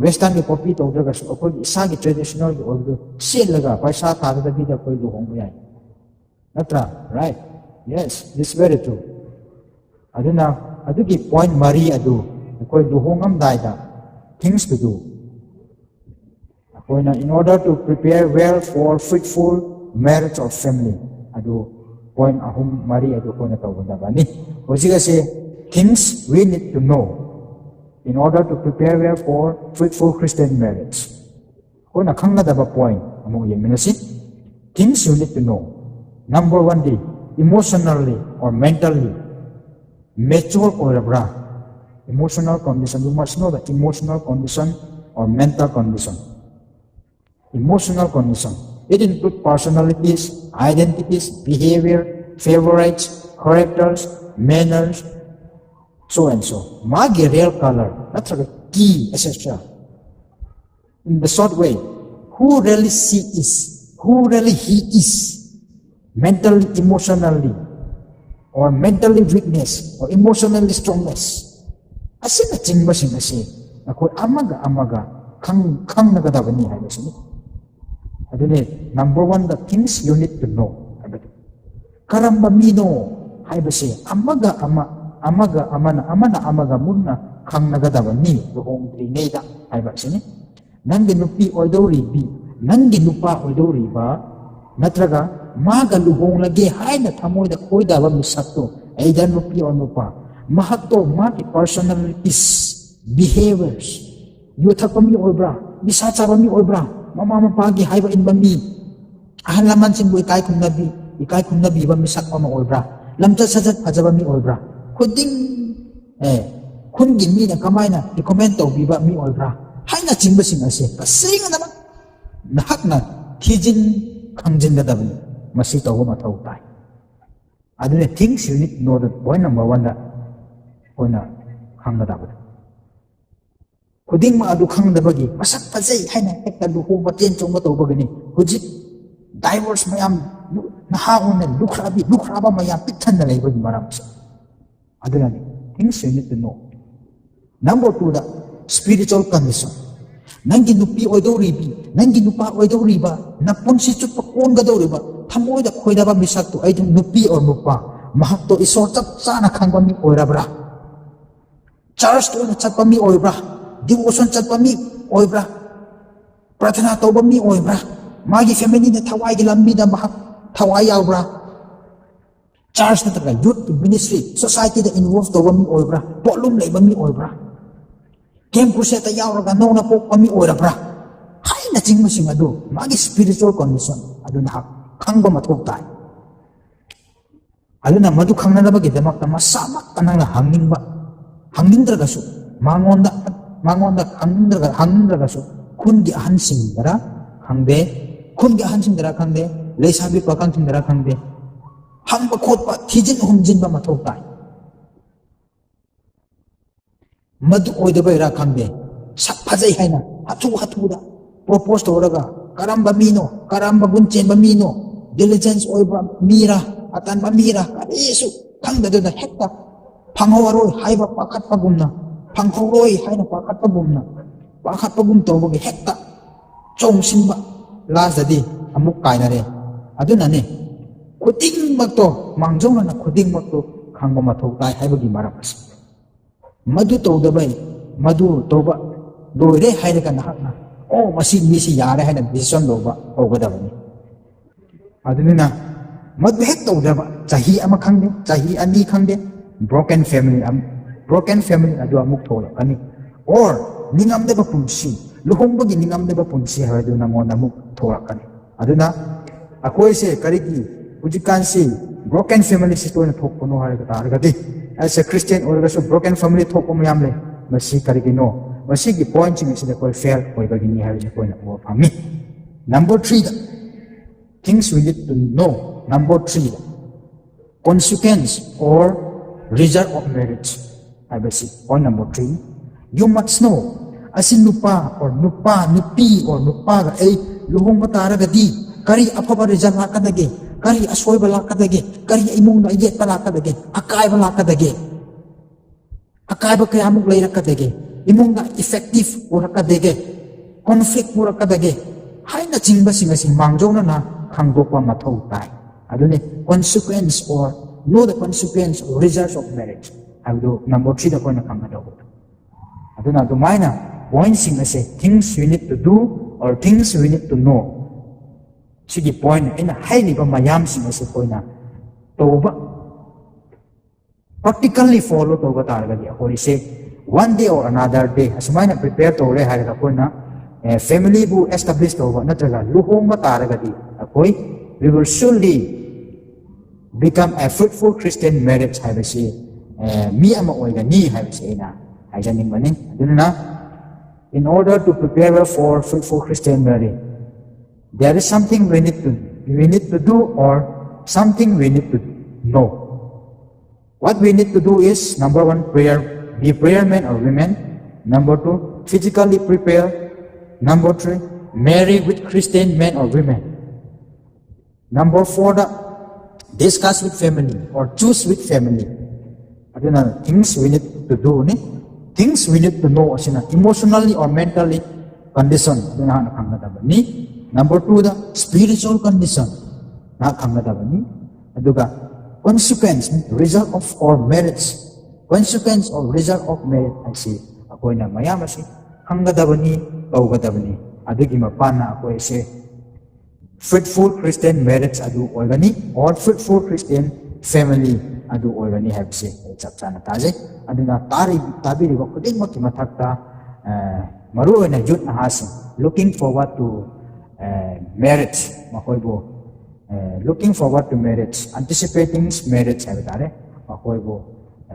ꯋꯦꯁꯇꯔꯟꯒꯤ ꯀꯣꯄꯤ ꯇꯧꯗ꯭ꯔꯒꯁꯨ ꯑꯩꯈꯣꯏꯒꯤ ꯏꯁꯥꯒꯤ ꯇ꯭ꯔꯦꯗꯤꯁꯅꯦꯜꯒꯤ ꯑꯣꯏꯕꯗꯨ ꯁꯦꯠꯂꯒ ꯄꯩꯁꯥ ꯊꯥꯗꯗꯕꯤꯗ ꯑꯩꯈꯣꯏ ꯂꯨꯍꯣꯡꯕ ꯌꯥꯏ꯫ ꯅꯠꯇ꯭ꯔꯥ? Right? Yes, it's very true. ꯑꯗꯨꯅ ꯑꯗꯨꯒꯤ ꯄꯣꯏꯟ ꯃꯔꯤ ꯑꯗꯨ ꯑꯩꯈꯣꯏ ꯂꯨꯍꯣꯡꯉꯝꯗꯥꯏꯗ things to do, ꯑꯩꯈꯣꯏꯅ in order to prepare well for fruitful marriage or family, ꯑꯗꯨ ꯄꯣꯏꯟ ꯑꯍꯨꯝ ꯃꯔꯤ ꯑꯗꯨ ꯑꯩꯈꯣꯏꯅ ꯇꯧꯒꯗꯕꯅꯤ꯫ ꯍꯧꯖꯤꯛ ꯑꯁꯦ things we need to know in order to prepare well for fruitful Christian marriage. ꯑꯩꯈꯣꯏꯅ ꯈꯪꯒꯗꯕ ꯄꯣꯏꯟ ꯑꯃꯨꯛ ꯌꯦꯡꯃꯤꯟꯅꯁꯤ꯫ Things you need to know. Number one D emotionally or mentally mature ꯑꯣꯏꯔꯕ꯭ꯔꯥ? Emotional condition, you must know the emotional condition or mental condition, emotional condition. It includes personalities, identities, behavior, favorites, characters, manners, so and so. ꯃꯥꯒꯤ real color ꯅꯠꯇ꯭ꯔꯒ key, et cetera. In the short way, who really she is, who really he is, mentally, emotionally, or mentally weakness, or emotionally strongness, ꯑꯁꯤꯅꯆꯤꯡꯕꯁꯤꯡ ꯑꯁꯤ ꯑꯩꯈꯣꯏ ꯑꯃꯒ ꯑꯃꯒ ꯈꯪ ꯈꯪꯅꯒꯗꯕꯅꯤ ꯍꯥꯏꯕꯁꯤꯅꯤ꯫ ꯑꯗꯨꯅꯤ number one, the things you need to know ꯍꯥꯏꯕꯗꯨ꯫ ꯀꯔꯝꯕ ꯃꯤꯅꯣ ꯍꯥꯏꯕꯁꯦ ꯑꯃꯒ ꯑꯃ ꯑꯃꯒ ꯑꯃꯅ ꯑꯃꯅ ꯑꯃꯒ ꯃꯨꯟꯅ ꯈꯪꯅꯒꯗꯕꯅꯤ ꯂꯨꯍꯣꯡꯗ꯭ꯔꯤꯉꯩꯗ ꯍꯥꯏꯕ ꯑꯁꯤꯅꯤ꯫ ꯅꯪꯒꯤ ꯅꯨꯄꯤ ꯑꯣꯏꯗꯧꯔꯤꯕꯤ, ꯅꯪꯒꯤ ꯅꯨꯄꯥ ꯑꯣꯏꯗꯧꯔꯤꯕ, ꯅꯠꯇ꯭ꯔꯒ ꯃꯥꯒ ꯂꯨꯍꯣꯡꯂꯒꯦ ꯍꯥꯏꯅ ꯊꯃꯣꯏꯗ ꯈꯣꯏꯗꯥꯕ ꯃꯤꯁꯛꯇꯣ, ꯑꯩꯗ ꯅꯨꯄꯤ ꯑꯣꯔ ꯅꯨꯄꯥ, ꯃꯍꯥꯛꯇꯣ ꯃꯥꯒꯤ personalities, behaviors, ꯌꯨ ꯊꯛꯄ ꯃꯤ ꯑꯣꯏꯕ꯭ꯔꯥ, ꯅꯤꯁꯥ ꯆꯥꯕ ꯃꯤ ꯑꯣꯏꯕ꯭ꯔꯥ, ꯃꯃꯥ ꯃꯄꯥꯒꯤ ꯍꯥꯏꯕ ꯏꯟꯕ ꯃꯤ, ꯑꯍꯜ ꯂꯃꯟꯁꯤꯡꯕꯨ ꯏꯀꯥꯏ ꯈꯨꯝꯅꯕꯤ ꯏꯀꯥꯏ ꯈꯨꯝꯅꯕꯤꯕ ꯃꯤꯁꯛ ꯑꯃ ꯑꯣꯏꯕ꯭ꯔꯥ, ꯂꯝꯆꯠ ꯁꯥꯖꯠ ꯐꯖꯕ ꯃꯤ ꯑꯣꯏꯕ꯭ꯔꯥ, ꯈꯨꯗꯤꯡ ꯑꯦ ꯈꯨꯟꯒꯤ ꯃꯤꯅ ꯀꯃꯥꯏꯅ recommend ꯇꯧꯕꯤꯕ ꯃꯤ ꯑꯣꯏꯕ꯭ꯔꯥ ꯍꯥꯏꯅꯆꯤꯡꯕꯁꯤꯡ ꯑꯁꯦ ꯇꯁꯦꯡꯅꯃꯛ ꯅꯍꯥꯛꯅ ꯊꯤꯖꯤꯟ ꯈꯪꯖꯤꯟꯒꯗꯕꯅꯤ꯫ ꯃꯁꯤ ꯇꯧꯕ ꯃꯊꯧ ꯇꯥꯏ꯫ ꯑꯗꯨꯅ things you need to know the point number one ꯗ ꯑꯩꯈꯣꯏꯅ ꯈꯪꯒꯗꯕꯗ ꯈꯨꯗꯤꯡꯃꯛ ꯑꯗꯨ ꯈꯪꯗꯕꯒꯤ ꯃꯁꯛ ꯐꯖꯩ ꯍꯥꯏꯅ ꯍꯦꯛꯇ ꯂꯨꯍꯣꯡꯕ ꯆꯦꯟ ꯆꯣꯡꯕ ꯇꯧꯕꯒꯤꯅꯤ ꯍꯧꯖꯤꯛ divorce ꯃꯌꯥꯝ, ꯅꯍꯥ ꯑꯣꯏꯅ ꯂꯨꯈ꯭ꯔꯥꯕꯤ ꯂꯨꯈ꯭ꯔꯥꯕ ꯃꯌꯥꯝ ꯄꯤꯛ ꯊꯟꯅ ꯂꯩꯕꯒꯤ ꯃꯔꯝꯁꯦ꯫ ꯑꯗꯨꯅꯅꯤ things you need to know꯫ Number two the spiritual condition꯫ ꯅꯪꯒꯤ ꯅꯨꯄꯤ ꯑꯣꯏꯗꯧꯔꯤꯕꯤ, ꯅꯪꯒꯤ ꯅꯨꯄꯥ ꯑꯣꯏꯗꯧꯔꯤꯕ, ꯅꯄꯨꯟꯁꯤ ꯆꯨꯞꯄ ꯀꯣꯟꯒꯗꯧꯔꯤꯕ, ꯊꯃꯣꯏꯗ ꯈꯣꯏꯗꯕ ꯃꯤꯁꯛꯇꯨ ꯑꯩꯗꯤ ꯅꯨꯄꯤ ꯑꯣꯔ ꯅꯨꯄꯥ, ꯃꯍꯥꯛꯇꯣ ꯏꯁꯣꯔ ꯆꯞ ꯆꯥꯅ ꯈꯪꯕ ꯃꯤ ꯑꯣꯏꯔꯕ꯭ꯔꯥ? ꯆꯔꯆ ꯇꯣꯏꯅ ꯆꯠꯄ ꯃꯤ ꯑꯣꯏꯕ꯭ꯔꯥ? Devotion ꯆꯠꯄ ꯃꯤ ꯑꯣꯏꯕ꯭ꯔꯥ? ꯄ꯭ꯔꯥꯊꯅꯥ ꯇꯧꯕ ꯃꯤ ꯑꯣꯏꯕ꯭ꯔꯥ? ꯃꯥꯒꯤ family ꯅ ꯊꯋꯥꯏꯒꯤ ꯂꯝꯕꯤꯗ ꯃꯍꯥꯛ ꯊꯋꯥꯏ ꯌꯥꯎꯕ꯭ꯔꯥ? ꯆꯔꯆ ꯅꯠꯇ꯭ꯔꯒ youth ministry, society ꯗ involve ꯇꯧꯕ ꯃꯤ ꯑꯣꯏꯕ꯭ꯔꯥ? ꯄꯣꯠꯂꯨꯝ ꯂꯩꯕ ꯃꯤ ꯑꯣꯏꯕ꯭ꯔꯥ? Camp crusade ꯇ ꯌꯥꯎꯔꯒ ꯅꯧꯅ ꯄꯣꯛꯄ ꯃꯤ ꯑꯣꯏꯔꯕ꯭ꯔꯥ? ꯍꯥꯏꯅꯆꯤꯡꯕꯁꯤꯡ ꯑꯗꯨ ꯃꯥꯒꯤ spiritual condition ꯑꯗꯨ ꯅꯍꯥꯛ ꯈꯪꯕ ꯃꯊꯧ ꯇꯥꯏ꯫ ꯑꯗꯨꯅ ꯃꯗꯨ ꯈꯪꯅꯅꯕꯒꯤꯗꯃꯛꯇ ꯃꯁꯥꯃꯛꯇ ꯅꯪꯅ ꯍꯪꯅꯤꯡꯕ, ꯍꯪꯅꯤꯡꯗ꯭ꯔꯒꯁꯨ ꯃꯉꯣꯟꯗ ꯃꯉꯣꯟꯗ ꯈꯪꯗ꯭ꯔꯒ ꯍꯪꯗ꯭ꯔꯒꯁꯨ ꯈꯨꯟꯒꯤ ꯑꯍꯟꯁꯤꯡꯗꯔ ꯈꯪꯗꯦ, ꯈꯨꯟꯒꯤ ꯑꯍꯟꯁꯤꯡꯗꯔ ꯈꯪꯗꯦ, ꯂꯩꯁꯥꯕꯤ ꯄꯥꯈꯪꯁꯤꯡꯗꯔ ꯈꯪꯗꯦ, ꯍꯪꯕ ꯈꯣꯠꯄ, ꯊꯤꯖꯤꯟ ꯍꯨꯝꯖꯤꯟꯕ ꯃꯊꯧ ꯇꯥꯏ꯫ ꯃꯗꯨ ꯑꯣꯏꯗꯕꯩꯔꯥ ꯈꯪꯗꯦ, ꯁꯛ ꯐꯖꯩ ꯍꯥꯏꯅ ꯍꯥꯊꯨ ꯍꯥꯊꯨꯗ ꯄ꯭ꯔꯣꯄꯣꯁ ꯇꯧꯔꯒ, ꯀꯔꯝꯕ ꯃꯤꯅꯣ, ꯀꯔꯝꯕ ꯒꯨꯟ ꯆꯦꯟꯕ ꯃꯤꯅꯣ, ꯗꯤꯂꯤꯖꯦꯟꯁ ꯑꯣꯏꯕ ꯃꯤꯔꯥ, ꯑꯇꯟꯕ ꯃꯤꯔꯥ, ꯀꯔꯤꯁꯨ ꯈꯪꯗꯗꯨꯅ ꯍꯦꯛꯇ ꯐꯪꯍꯧꯔꯣꯏ ꯍꯥꯏꯕ ꯄꯥꯈꯠꯄꯒꯨꯝꯅ, ꯐꯪꯍꯧꯔꯣꯏ ꯍꯥꯏꯅ ꯄꯥꯈꯠꯄꯒꯨꯝꯅ, ꯄꯥꯈꯠꯄꯒꯨꯝ ꯇꯧꯕꯒꯤ ꯍꯦꯛꯇ ꯆꯣꯡꯁꯤꯟꯕ, ꯂꯥꯁꯇꯗꯤ ꯑꯃꯨꯛ ꯀꯥꯏꯅꯔꯦ꯫ ꯑꯗꯨꯅꯅꯦ, ꯈꯨꯗꯤꯡꯃꯛꯇꯣ, ꯃꯥꯡꯖꯧꯅꯅ ꯈꯨꯗꯤꯡꯃꯛꯇꯣ ꯈꯪꯕ ꯃꯊꯧ ꯇꯥꯏ ꯍꯥꯏꯕꯒꯤ ꯃꯔꯝ ꯑꯁꯤ꯫ ꯃꯗꯨ ꯇꯧꯗꯕꯩ, ꯃꯗꯨ ꯇꯧꯕ ꯂꯣꯏꯔꯦ ꯍꯥꯏꯔꯒ ꯅꯍꯥꯛꯅ, "ꯑꯣ, ꯃꯁꯤ ꯃꯤꯁꯤ ꯌꯥꯔꯦ" ꯍꯥꯏꯅ ꯗꯤꯁꯤꯖꯟ ꯂꯧꯕ ꯍꯧꯒꯗꯕꯅꯤ꯫ ꯑꯗꯨꯅꯤꯅ ꯃꯗꯨ ꯍꯦꯛ ꯇꯧꯗꯕ, ꯆꯍꯤ ꯑꯃ ꯈꯪꯗꯦ, ꯆꯍꯤ ꯑꯅꯤ ꯈꯪꯗꯦ, ꯕ꯭ꯔꯣꯀꯟ ꯐꯦꯃꯤꯂꯤ, ꯕ꯭ꯔꯣꯀꯟ ꯐꯦꯃꯤꯂꯤ ꯑꯗꯨ ꯑꯃꯨꯛ ꯊꯣꯛꯂꯛꯀꯅꯤ꯫ ꯑꯣꯔ ꯅꯤꯡꯉꯝꯗꯕ ꯄꯨꯟꯁꯤ, ꯂꯨꯍꯣꯡꯕꯒꯤ ꯅꯤꯡꯉꯝꯗꯕ ꯄꯨꯟꯁꯤ ꯍꯥꯏꯕꯗꯨ ꯅꯪꯉꯣꯟꯗ ꯑꯃꯨꯛ ꯊꯣꯛꯂꯛꯀꯅꯤ꯫ ꯑꯗꯨꯅ ꯑꯩꯈꯣꯏꯁꯦ ꯀꯔꯤꯒꯤ ꯍꯧꯖꯤꯛꯀꯥꯟꯁꯤ ꯕ꯭ꯔꯣꯀꯟ ꯐꯦꯃꯤꯂꯤꯁꯤ ꯇꯣꯏꯅ ꯊꯣꯛꯄꯅꯣ ꯍꯥꯏꯕ ꯇꯥꯔꯒꯗꯤ, ꯑꯦꯁ ꯑꯦ ꯈ꯭ꯔꯤꯁꯇꯤꯌꯟ ꯑꯣꯏꯔꯒꯁꯨ ꯕ꯭ꯔꯣꯀꯟ ꯐꯦꯃꯤꯂꯤ ꯊꯣꯛꯄ ꯃꯌꯥꯝ ꯂꯩ꯫ ꯃꯁꯤ ꯀꯔꯤꯒꯤꯅꯣ? ꯃꯁꯤꯒꯤ ꯄꯣꯏꯟꯠꯁꯤꯡ ꯑꯁꯤꯗ ꯑꯩꯈꯣꯏ ꯐꯦꯜ ꯑꯣꯏꯕꯒꯤꯅꯤ ꯍꯥꯏꯕꯁꯤ ꯑꯩꯈꯣꯏꯅ ꯎꯕ ꯐꯪꯉꯤ꯫ Number third, things we need to know, number three, consequence or result of marriage ꯍꯥꯏꯕꯁꯤ point number three. You must know, ꯑꯁꯤ ꯅꯨꯄꯥ or ꯅꯨꯄꯥ, ꯅꯨꯄꯤ or ꯅꯨꯄꯥꯒ ꯑꯩ ꯂꯨꯍꯣꯡꯕ ꯇꯥꯔꯒꯗꯤ ꯀꯔꯤ ꯑꯐꯕ ꯔꯤꯖꯜ ꯂꯥꯛꯀꯗꯒꯦ, ꯀꯔꯤ ꯑꯁꯣꯏꯕ ꯂꯥꯛꯀꯗꯒꯦ, ꯀꯔꯤ ꯏꯃꯨꯡꯗ ꯌꯦꯠꯄ ꯂꯥꯛꯀꯗꯒꯦ, ꯑꯀꯥꯏꯕ ꯂꯥꯛꯀꯗꯒꯦ, ꯑꯀꯥꯏꯕ ꯀꯌꯥꯃꯨꯛ ꯂꯩꯔꯛꯀꯗꯒꯦ, ꯏꯃꯨꯡꯗ ꯏꯐꯦꯛꯇꯤꯞ ꯄꯨꯔꯛꯀꯗꯒꯦ, ꯀꯣꯟꯐ꯭ꯂꯤꯛ ꯄꯨꯔꯛꯀꯗꯒꯦ ꯍꯥꯏꯅꯆꯤꯡꯕꯁꯤꯡ ꯑꯁꯤ ꯃꯥꯡꯖꯧꯅꯅ ꯈꯪꯗꯣꯛꯄ ꯃꯊꯧ ꯇꯥꯏ꯫ ꯑꯗꯨꯅꯤ consequence or know the consequence or results of marriage ꯍꯥꯏꯕꯗꯨ ꯅꯝꯕꯔ ꯊ꯭ꯔꯤꯗ ꯑꯩꯈꯣꯏꯅ ꯈꯪꯒꯗꯧꯕꯗꯣ꯫ ꯑꯗꯨꯅ ꯑꯗꯨꯃꯥꯏꯅ ꯄꯣꯏꯟꯠꯁꯤꯡ ꯑꯁꯦ, things we need to do or things we need to know, ꯁꯤꯒꯤ ꯄꯣꯏꯟꯠ ꯑꯩꯅ ꯍꯥꯏꯔꯤꯕ ꯃꯌꯥꯝꯁꯤꯡ ꯑꯁꯤ ꯑꯩꯈꯣꯏꯅ ꯇꯧꯕ, ꯄ꯭ꯔꯦꯛꯇꯤꯀꯦꯜꯂꯤ ꯐꯣꯂꯣ ꯇꯧꯕ ꯇꯥꯔꯒꯗꯤ ꯑꯩꯈꯣꯏꯁꯦ one day or another day ꯑꯁꯨꯃꯥꯏꯅ ꯄ꯭ꯔꯤꯄꯦꯌꯔ ꯇꯧꯔꯦ ꯍꯥꯏꯔꯒ ꯑꯩꯈꯣꯏꯅ ꯐꯦꯃꯤꯂꯤꯕꯨ ꯑꯦꯁꯇꯥꯕ꯭ꯂꯤꯁ ꯇꯧꯕ ꯅꯠꯇ꯭ꯔꯒ ꯂꯨꯍꯣꯡꯕ ꯇꯥꯔꯒꯗꯤ ꯑꯩꯈꯣꯏ we will surely become a fruitful Christian marriage ꯍꯥꯏꯕꯁꯤ, ꯑꯦ, ꯃꯤ ꯑꯃ ꯑꯣꯏꯒꯅꯤ ꯍꯥꯏꯕꯁꯤ ꯑꯩꯅ ꯍꯥꯏꯖꯅꯤꯡꯕꯅꯤ꯫ ꯑꯗꯨꯅ, in order to prepare for fruitful Christian marriage, there is something we need to, we need to do, or something we need to know. What we need to do is, number one, prayer, be prayer men or women. Number two, physically prepare. Number three, marry with Christian men or women. Number four, the discuss with family or choose with family. ꯑꯗꯨꯅ, things we need to do ꯅꯤ꯫ Things we need to know ꯑꯁꯤꯅ emotionally or mentally condition ꯑꯗꯨ ꯅꯍꯥꯛꯅ ꯈꯪꯒꯗꯕꯅꯤ꯫ Number two, the spiritual condition ꯅꯍꯥꯛ ꯈꯪꯒꯗꯕꯅꯤ꯫ ꯑꯗꯨꯒ consequence, result of our marriage, consequence or result of marriage ꯍꯥꯏꯁꯤ ꯑꯩꯈꯣꯏꯅ ꯃꯌꯥꯝ ꯑꯁꯤ ꯈꯪꯒꯗꯕꯅꯤ, ꯇꯧꯒꯗꯕꯅꯤ꯫ ꯑꯗꯨꯒꯤ ꯃꯄꯥꯟꯅ ꯑꯩꯈꯣꯏꯁꯦ fruitful Christian marriage ꯑꯗꯨ ꯑꯣꯏꯒꯅꯤ, or fruitful Christian family ꯑꯗꯨ ꯑꯣꯏꯒꯅꯤ ꯍꯥꯏꯕꯁꯤ ꯑꯩ ꯆꯞ ꯆꯥꯅ ꯇꯥꯖꯩ꯫ ꯑꯗꯨꯅ ꯇꯥꯔꯤ-, ꯇꯥꯕꯤꯔꯤꯕ ꯈꯨꯗꯤꯡꯃꯛꯀꯤ ꯃꯊꯛꯇ, ꯑ, ꯃꯔꯨꯑꯣꯏꯅ youth ꯅꯍꯥꯁꯤꯡ, looking forward to, ꯑ, marriage, ꯃꯈꯣꯏꯕꯨ, ꯑ, looking forward to marriage, anticipating marriage ꯍꯥꯏꯕ ꯇꯥꯔꯦ, ꯃꯈꯣꯏꯕꯨ, ꯑ,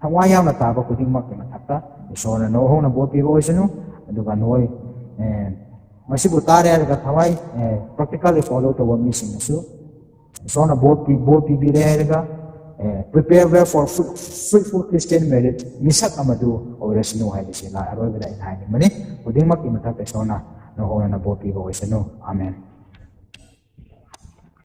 ꯊꯋꯥꯏ ꯌꯥꯎꯅ ꯇꯥꯕ ꯈꯨꯗꯤꯡꯃꯛꯀꯤ ꯃꯊꯛꯇ ꯏꯁꯣꯔꯅ ꯅꯣꯏ ꯍꯧꯅ ꯕꯣꯔ ꯄꯤꯕ ꯑꯣꯏꯁꯅꯨ꯫ ꯑꯗꯨꯒ ꯅꯣꯏ, ꯑꯦ, ꯃꯁꯤꯕꯨ ꯇꯥꯔꯦ ꯍꯥꯏꯔꯒ ꯊꯋꯥꯏ, ꯑꯦ, practically follow ꯇꯧꯕ ꯃꯤꯁꯤꯡꯅꯁꯨ ꯏꯁꯣꯔꯅ ꯕꯣꯔ ꯄꯤ-, ꯕꯣꯔ ꯄꯤꯕꯤꯔꯦ ꯍꯥꯏꯔꯒ, ꯑꯦ, prepare well for fruit-, fruitful Christian marriage, ꯃꯤꯁꯛ ꯑꯃꯗꯨ ꯑꯣꯏꯔꯁꯅꯨ ꯍꯥꯏꯕꯁꯤ ꯂꯥ-, ꯑꯔꯣꯏꯕꯗ ꯑꯩꯅ ꯍꯥꯏꯅꯤꯡꯕꯅꯤ꯫ ꯈꯨꯗꯤꯡꯃꯛꯀꯤ ꯃꯊꯛꯇ ꯏꯁꯣꯔꯅ ꯅꯣꯏ ꯍꯧꯅ ꯕꯣꯔ ꯄꯤꯕ ꯑꯣꯏꯁꯅꯨ꯫ ꯑꯥꯃꯦꯟ꯫